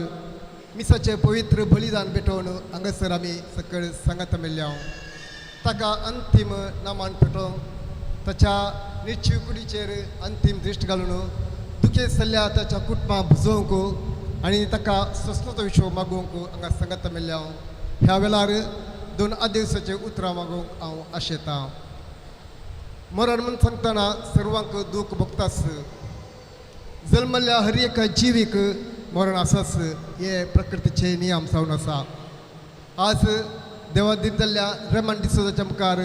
मिसाचें पवित्र बलिदान पेटोवन हांगासर आमी सकयल सांगात मेल्ल्या. ताका अंतीम नामान पेटोवंक ताच्या निर्जीव कुडीचेर अंतीम दृश्ट घालून दुखेस्त जाल्ल्या ताच्या कुटुंबाक भुजोवंक आनी ताका सोंसणोचो विश्व मागोवंक हांगा सांगात मेल्ल्या. ह्या वेळार दोन आदेसाचें उतरां मागोवंक हांव आशेतां. मरण म्हूण सांगतना सर्वांक दूख भोगतास. जल्मल्ल्या हर एका जिवीक मरण आसास, हे प्रकृतीचे नियम जावन आसा. आज देवा दीन जाल्ल्या रेमंड डिसोजाच्या मुखार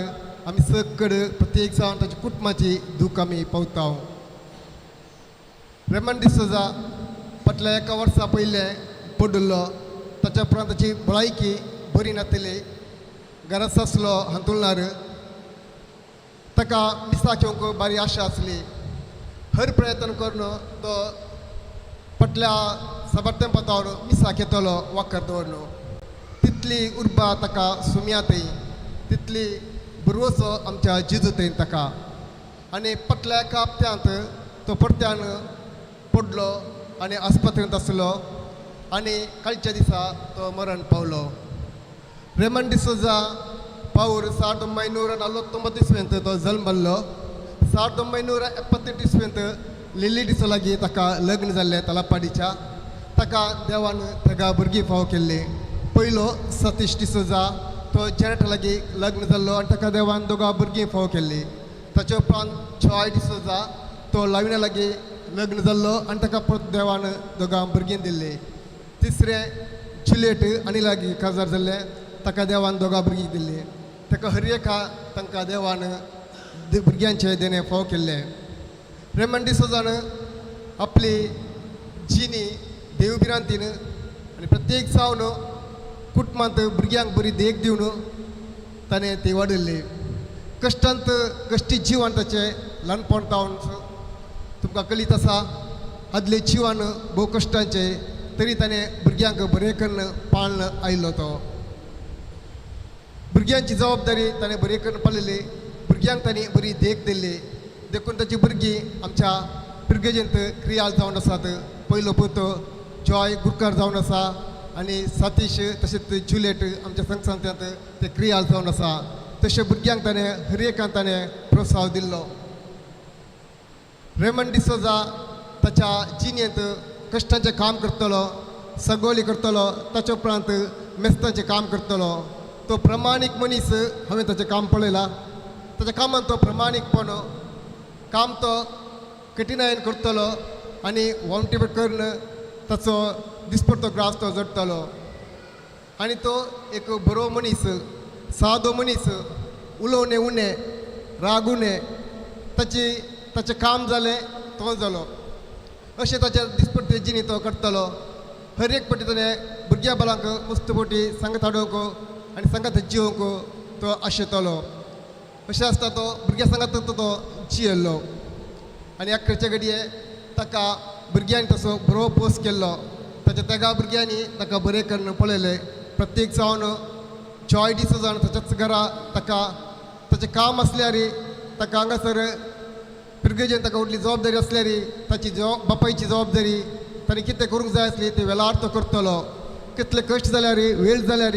आमी सकड प्रत्येक जावन ताच्या कुटुंबाची दूख आमी पावता. रेमंड डिसोजा फाटल्या एका वर्सा पयलें पडिल्लो. ताच्या उपरांत ताची भलायकी बरी नातिल्ली. घरा सासलो हांतुळणार. ताका मिसाक येवंक बारी आशा आसली. हर प्रयत्न करून तो पटल्या साबार तेंपा मिसाक येतलो वाकर दवरून. तितली उर्बा ताका सुम्या थंय, तितली भरवसो आमच्या जिजू थंय ताका. आनी पटल्या एका हप्त्यांत तो परत्यान पडलो आनी आस्पत्रेंत आसलो आनी कालच्या दिसा तो मरण पावलो. रेमंड डिसोजा पावूर 1949 इस्वेंत तो जल्मल्लो. 1978 इस्वेंत लिली डिसो लागीं ताका लग्न जाल्लें तलापाडीच्या. ताका देवान तेगा भुरगीं फावो केल्ली. पयलो सतीश डिसोजा तो जेनेटा लागीं लग्न जाल्लो आनी ताका देवान दोगां भुरगीं फावो केल्ली. ताचे उपरांत जॉय डिसोजा तो लाविना लागीं लग्न जाल्लो आनी ताका परत देवान दोगां भुरगीं दिल्ली. तिसरें जुलियट आनी लागीं काजार जाल्लें, ताका देवान दोगां भुरगीं दिल्ली. ताका हर एका तांकां देवान भुरग्यांचें देणें फावो केल्लें. रेमंड डिसोजान आपली जिणी देवभिरांतीन आनी प्रत्येक जावन कुटुंबांत भुरग्यांक बरी देख दिवन ताणें ती वाडयल्ली. कश्टांत कश्टी जिवन ताचें ल्हानपण तावन तुमकां कळीत आसा. आदले जिवन भोव कश्टांचें, तरी ताणें भुरग्यांक बरें करून पाळन आयिल्लो. तो भुरग्यांची जबाबदारी ताणें बरी करून पाळिल्ली. भुरग्यांक ताणें बरी देख दिल्ली. देखून ताची भुरगीं आमच्या पिरगेजेंत क्रियाल जावन आसात. पयलो पूत जॉय गुरकार जावन आसा आनी सतीश तशेंच जुलियट आमच्या संगसंत्यांत ते क्रियाल जावन आसा. तशें भुरग्यांक ताणें हर एकान ताणें प्रोत्साह दिल्लो. रेमंड डिसोजा ताच्या जिणेंत कश्टांचें काम करतलो, सगोली करतलो, ताच्या उपरांत मेस्तांचें काम करतलो. तो प्रमाणीक मनीस. हांवें ताचें काम पळयलां. ताच्या कामान तो प्रमाणीकपण काम तो कठिणायेन करतलो आनी वॉन्टेबल करून ताचो दिसपडतो ग्रास तो जोडटलो. आनी तो एक बरो मनीस, सादो मनीस, उलोवणें उणें, राग उणें. ताची ताचें काम जालें तो जालो अशें ताच्या दिसपट्टे जिणी तो करतलो. हर एक पटी ताणें भुरग्या बालांक मस्त पटी सांगत हाडूंक आनी सांगात जिवंक तो आशेतलो. अशें आसता तो भुरग्यां सांगात तो जियेल्लो. आनी अकराचे घडये ताका भुरग्यांनी तसो बरो पोस केल्लो. ताच्या तेगा भुरग्यांनी ताका बरें करून पळयलें. प्रत्येक जावन जॉय डिसोजान ताच्याच घरा ताका ताचें काम आसल्यार ताका हांगासर पिरगेजेन ताका व्हडली जबाबदारी आसल्यार ताची बापायची जबाबदारी ताणें कितें करूंक जाय आसली ते वेळार तो करतलो. कितले कश्ट जाल्यार वेळ जाल्यार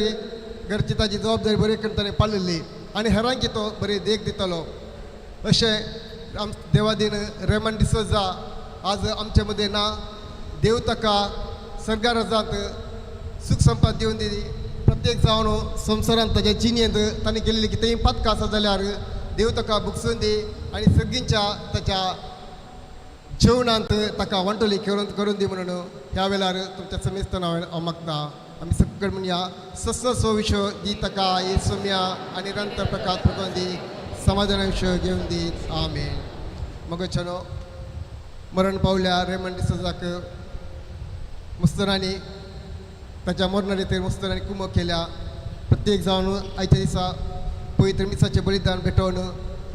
घरची ताची जबाबदारी बरी करून ताणें पाळिल्ली आनी हेरांकी तो बरी देख दितलो. अशें आम देवादीन रेमंड डिसोजा आज आमचे मदें ना. देव ताका सर्गाराजांत सूख संपत दिवन दिली. प्रत्येक जावन संवसारांत ताच्या जिणेंत ताणें केल्ली कितेंय पातकां आसा जाल्यार देव ताका बुगसून दी आनी सर्गींच्या ताच्या जेवणांत ताका वांटोली करून करून दी म्हणून ह्या वेळार तुमच्या समेस्तान हांव मागता. आमी सगळे म्हणया सस विशय दी ताका हे सोम्या आनी निरंतर प्रकाश प्रकरून दी, समाधाना विशय घेवन दी. आमेन. मग चलो मरण पावल्या रेमंड डिसोजाक मुस्तरांनी ताच्या मरणा रितीर मुस्तरांनी कुमक केल्या. प्रत्येक जावन आयच्या दिसा पवित्र मिसाचें बलिदान भेटोवन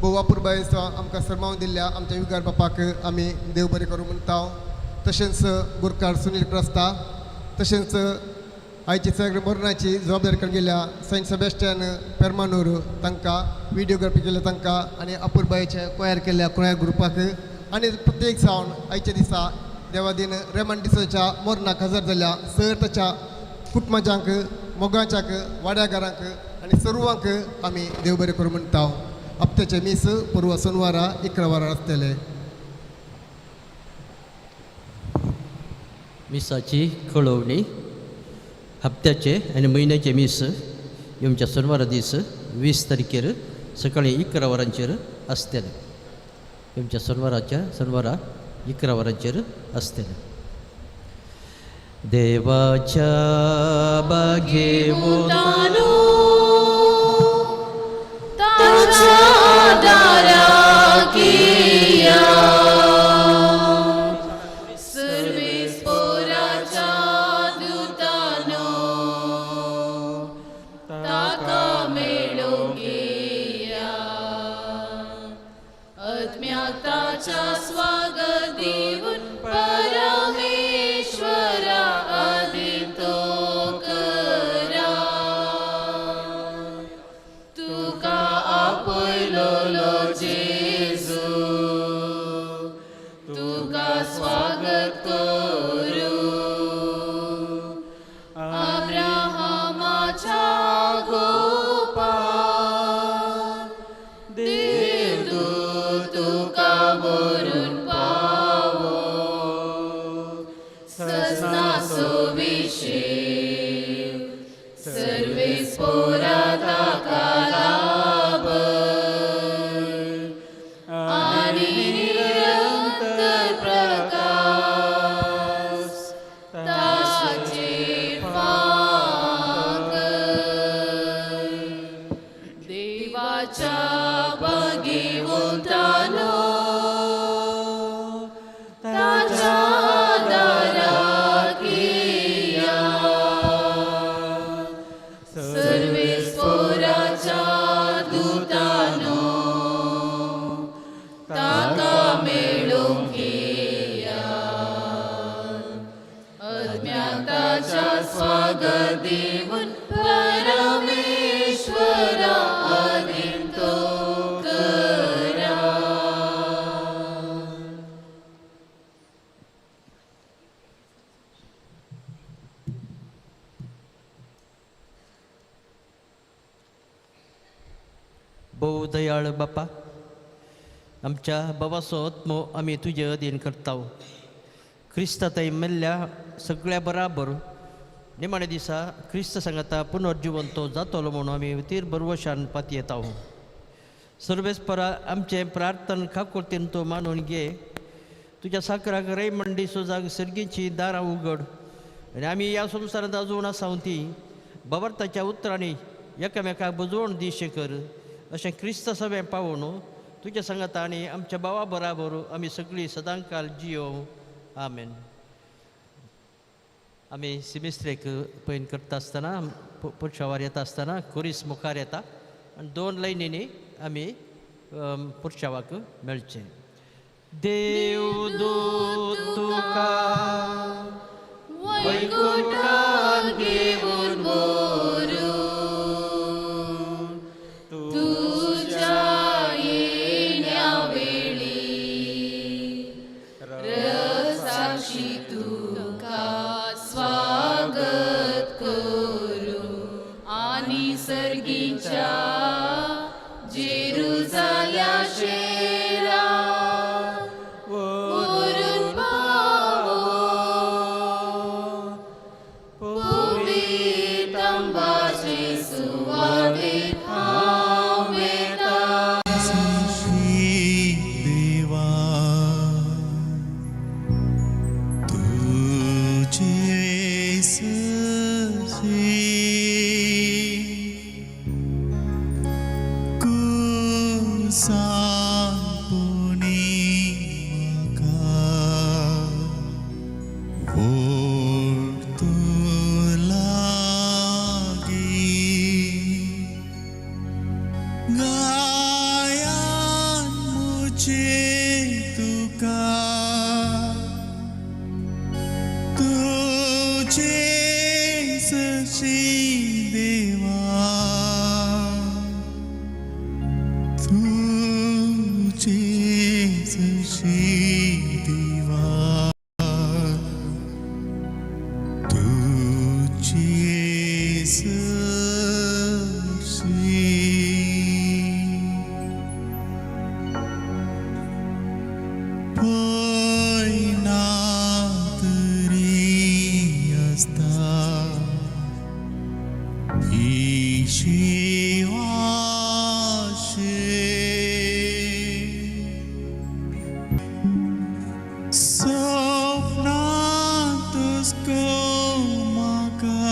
भोव अपुरबायेचो आमकां सरमावन दिल्ल्या आमच्या युगार बापाक आमी देव बरें करूं म्हणटा. तशेंच गुरकार सुनील प्रस्ता, तशेंच आयची सगळे मरणाची जबाबदारी करून गेल्या सेंट सेबेस्टियन पेरमानूर तांकां, व्हिडिओग्राफी केल्या तांकां आनी अपुरबायेचे कोयर केल्ल्या कोयर ग्रुपाक आनी प्रत्येक जावन आयच्या दिसा देवादीन रेमंड डिसोच्या मरणाक हजर जाल्या सर ताच्या कुटुंबाच्यांक, मोगाच्यांक, वाड्याघरांक आनी सर्वांक आमी देव बरें करूं म्हणटा. हप्त्याचे मीस पूर्व सोनवारा 11 वरां आसतले. मिसाची कळोवणी. हप्त्याचे आनी म्हयन्याचे मीस येवच्या सोनवारा दीस 20 तारखेर सकाळी 11 वरांचेर आसतलें. येवच्या सोनवाराच्या सोनवारा 11 वरांचेर आसतलें. देवाच्या बागेवून ताच्या दाराकिया सर्वेस्पोराच्या दूतानो ताका मेळोंकिया. सोविशेव सर्वेस्पोरा ताका लाभ आनी निरंतर प्रकाश ताचेर फांक देवाच्या भगिवंतानो ताच्या दाराक या सर्वेस्पोराच्या दुतानो ताका मेळोवंक या अज्ञाताच्या स्वागत दिवन परमेश्वरा आदीन तो करा. भोव दयाळ बापा, आमच्या बाबाचो आत्मो आमी तुजे अधीन करता. क्रिस्ता थंय मेल्ल्या सगळ्या बराबर निमाण्या दिसा क्रिस्त सांगाता पुनर्जिवन तो जातलो म्हणून आमी तीर बरवशान पातयेता. सर्वेस्परा आमचें प्रार्थन काकुळतेन तो मानून घे. तुज्या साकराक रे मंडी सुजाक सर्गीची दारां उगड आनी आमी ह्या संवसारांत अजून आसा ती बाबर्ताच्या उतरांनी एकामेकाक बुजवण दिशें कर. अशें क्रिस्त सभें पावून तुज्या सांगाता आनी आमच्या भावा बराबर आमी सगळीं सदांकाल जियो. आमेन. आमी सिमिस्त्रेक पयन करता आसतना पुरशावार येता आसतना खुरीस मुखार येता आनी दोन लायनींनी आमी पुरशावाक मेळचें. देव दूत तुका वैकुंठाक घेवन व्हरू तुज्या येण्या वेळी रसाक्षी तुका स्वागत करू आनी सर्गीच्या जेरुजाल्या शेरा व्हरून पावो पवित्रंबाचे सुवातेर हांव वेता. देवा तुझे ससे कुसांपुनी म्हाका ओडतो लागी गायान मुझे तुका तुझे सशी देवा तुझे सशी देवा तुझे सशी पयना तरी आसता ही शिवाशे सपनांतच म्हाका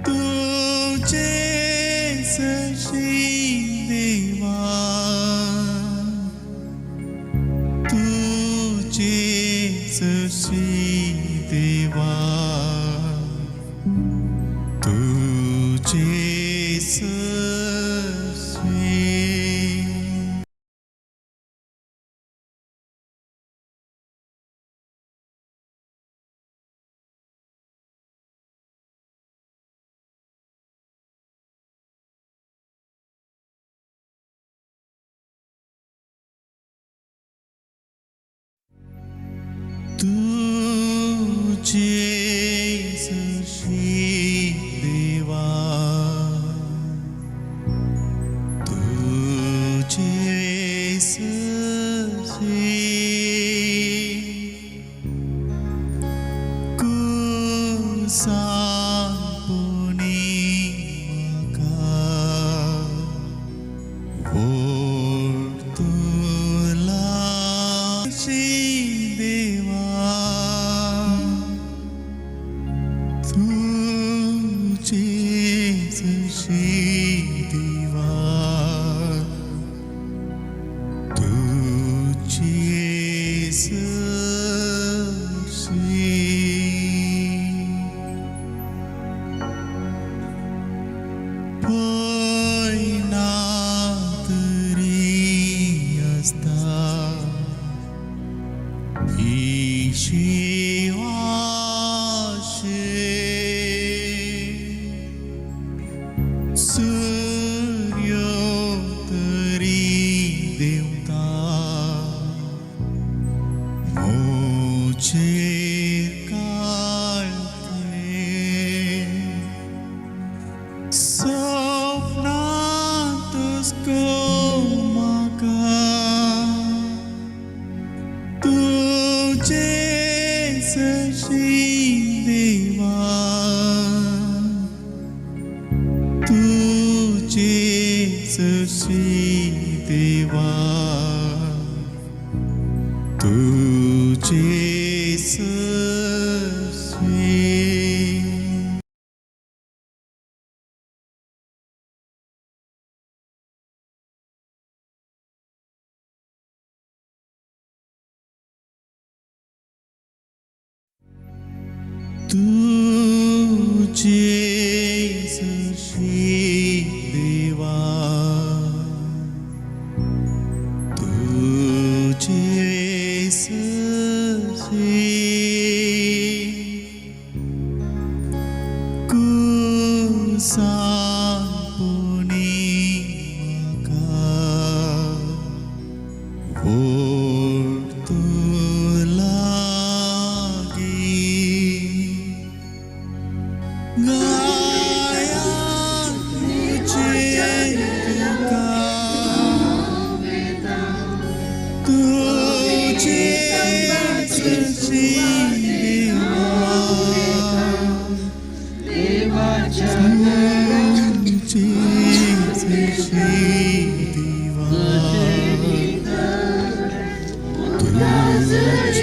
तुझे सशी देवा तुझे सशी देवा तुझे सशी. तुझे सशी देवा तुझे सशी कुसानपुणी म्हाका ओड तुला देवा तुझेच देवा तुझेच पयना तरी आसता शिवाशे सूर्य तरी देवता मोचेर काळते सपनांतच गो म्हाका तुझे सशी देवा तुझे सशी देवा तुझे सशी तुझे सशी देवा तुझे सशी कुसानपुणी म्हाका ओड तुला गाया तुझे तुका तुझे सशी देवा तुझे सशी देवा तुझे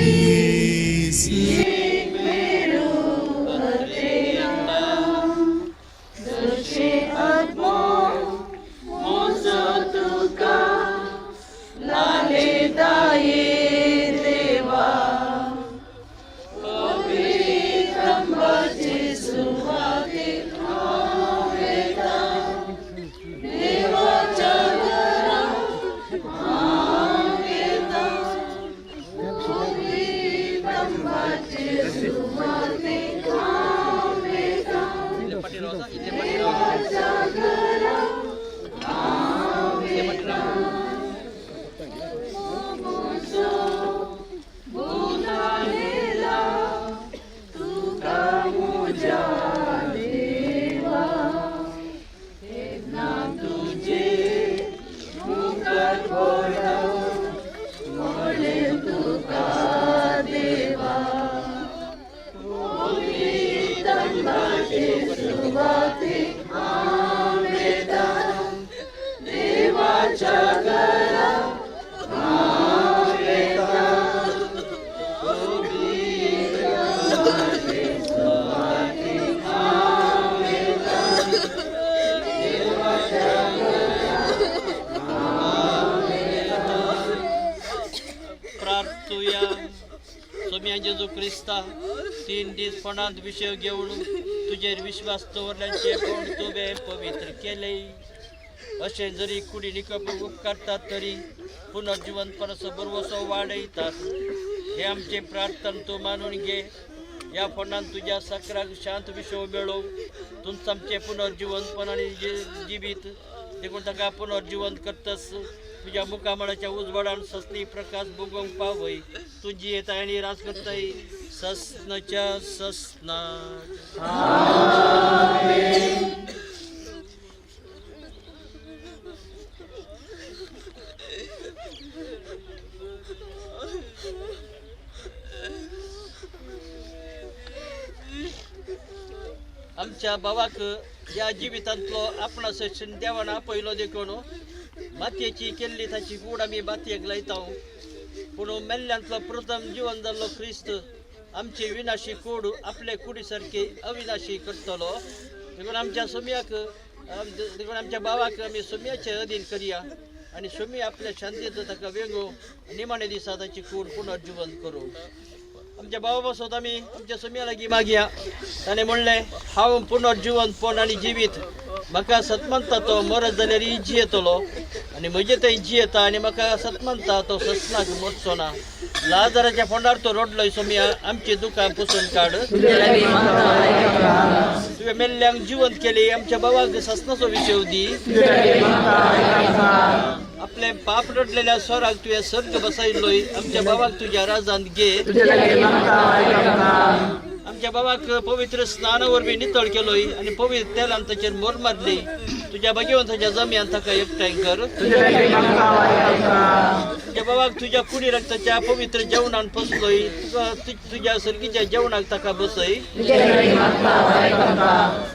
प्रार्थुया. सोम्या जेजू क्रिस्ता, 3 दीस फोंडांत विशय घेवन तुजेर विश्वास दवरल्यांचे फोंड तुवें पवित्र केले. अशें जरी कुडी निकप उपकारतात तरी पुनर्जिवंतपणाचो बरवसो वाडयतात. हे आमचे प्रार्थना तूं मानून घे. ह्या फोंडान तुज्या साकराक शांत विशय मेळो. तुमचं आमचें पुनर्जिवंतपण आनी जिवीत देखून ताका पुनर्जिवंत करतस. तुज्या मुखामळाच्या उजवाडान ससनी प्रकाश भोगोवंक पावय. तूं जियेताय आनी राज करताय ससनाच्या ससना. आमच्या भावाक ह्या जिवितांतलो आपणा सक्षण देवान आपयलो देखून मातयेची केल्ली ताची कूड आमी मातयेक लायता. पूण मेल्ल्यांतलो प्रथम जिवन जाल्लो क्रिस्त आमची विनाशी कूड आपले कुडी सारकी अविनाशी करतलो. देखून आमच्या सुम्याक, देखून आमच्या भावाक आमी सुम्याचे अधीन करया आनी सुमी आपल्या शांतींत ताका वेंगो निमाणे दिसा ताची कूड पुनर्जिवन करूं. आमच्या भावा पासत आमी आमच्या सुम्या लागीं मागया. ताणें म्हणलें, हांव पुनर्जिवंतपण आनी जिवीत, म्हाका सतमनता तो मरत जाल्यार जियेतलो आनी म्हजे थंय जियेता आनी म्हाका सतमनता तो ससनाक मरचो ना. लाजाराच्या फोंडार तो रडलोय. सोमिया, आमची दुकां पुसून काड. तुवें मेल्ल्यांक जिवंत केली. आमच्या भावाक ससनाचो विशय दी. आपले पाप रडलेल्या स्वराक तुवें सर्ग बसयलोय. आमच्या भावाक तुज्या राजांत घे. आमच्या बाबाक पवित्र स्नाना वरवीं नितळ केलोय आनी पवित्र तेलान ताचेर मोर मारली. तुज्या भाग्यवंताच्या जमयान ताका एकठांय कर. तुज्या बाबाक तुज्या कुडी रक्ताच्या पवित्र जेवणान पसलोय. तुका तुज्या सर्गीच्या जेवणाक ताका बसय.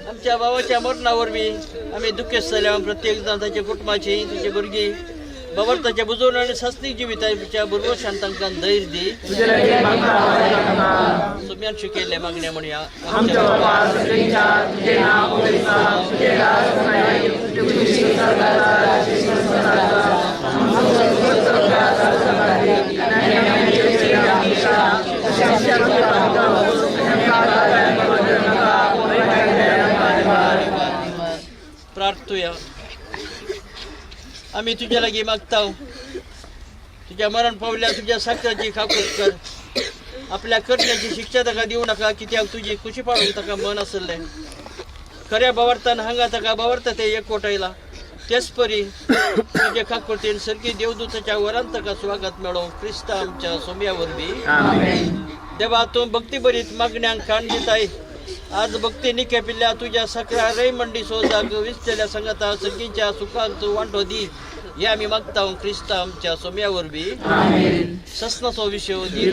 आमच्या बाबाच्या मरणा वरवीं आमी दुखेस्त जाल्या प्रत्येक जाण ताच्या कुटुंबाची, तुजी भुरगीं बाबर ताच्या बुजोवन आनी सासणीक जिविताच्या भरवशान तांकां धैर्य दी. सुम्यान शिकयल्ले मागणे म्हणया. आमच्या प्रार्थुया. आमी तुज्या लागीं मागता, तुज्या मरण पावल्या तुज्या साखराची खाकूत कर. आपल्या करण्याची शिक्षा ताका दिवं नाका, कित्याक तुजी खुशी पाडूंक ताका मन आसलें. खऱ्या बावरतान हांगा ताका बावरता ते एकवटायला. तेच परी तुजे काकुळतेन सर्गी देवदूताच्या वरान ताका स्वागत मेळो, क्रिस्ता आमच्या सोम्या वरवीं. देवा, तूं भक्ती बरीत मागण्यांक कान दिताय. आज भक्ती निकेपिल्ल्या तुज्या सकरा रय मंडी सोजाक विसलेल्या संगता सर्गीच्या सुखांत तूं वांटो दी, हे आमी मागता, क्रिस्ता आमच्या सोम्या वरवीं. ससनाचो विशय दी.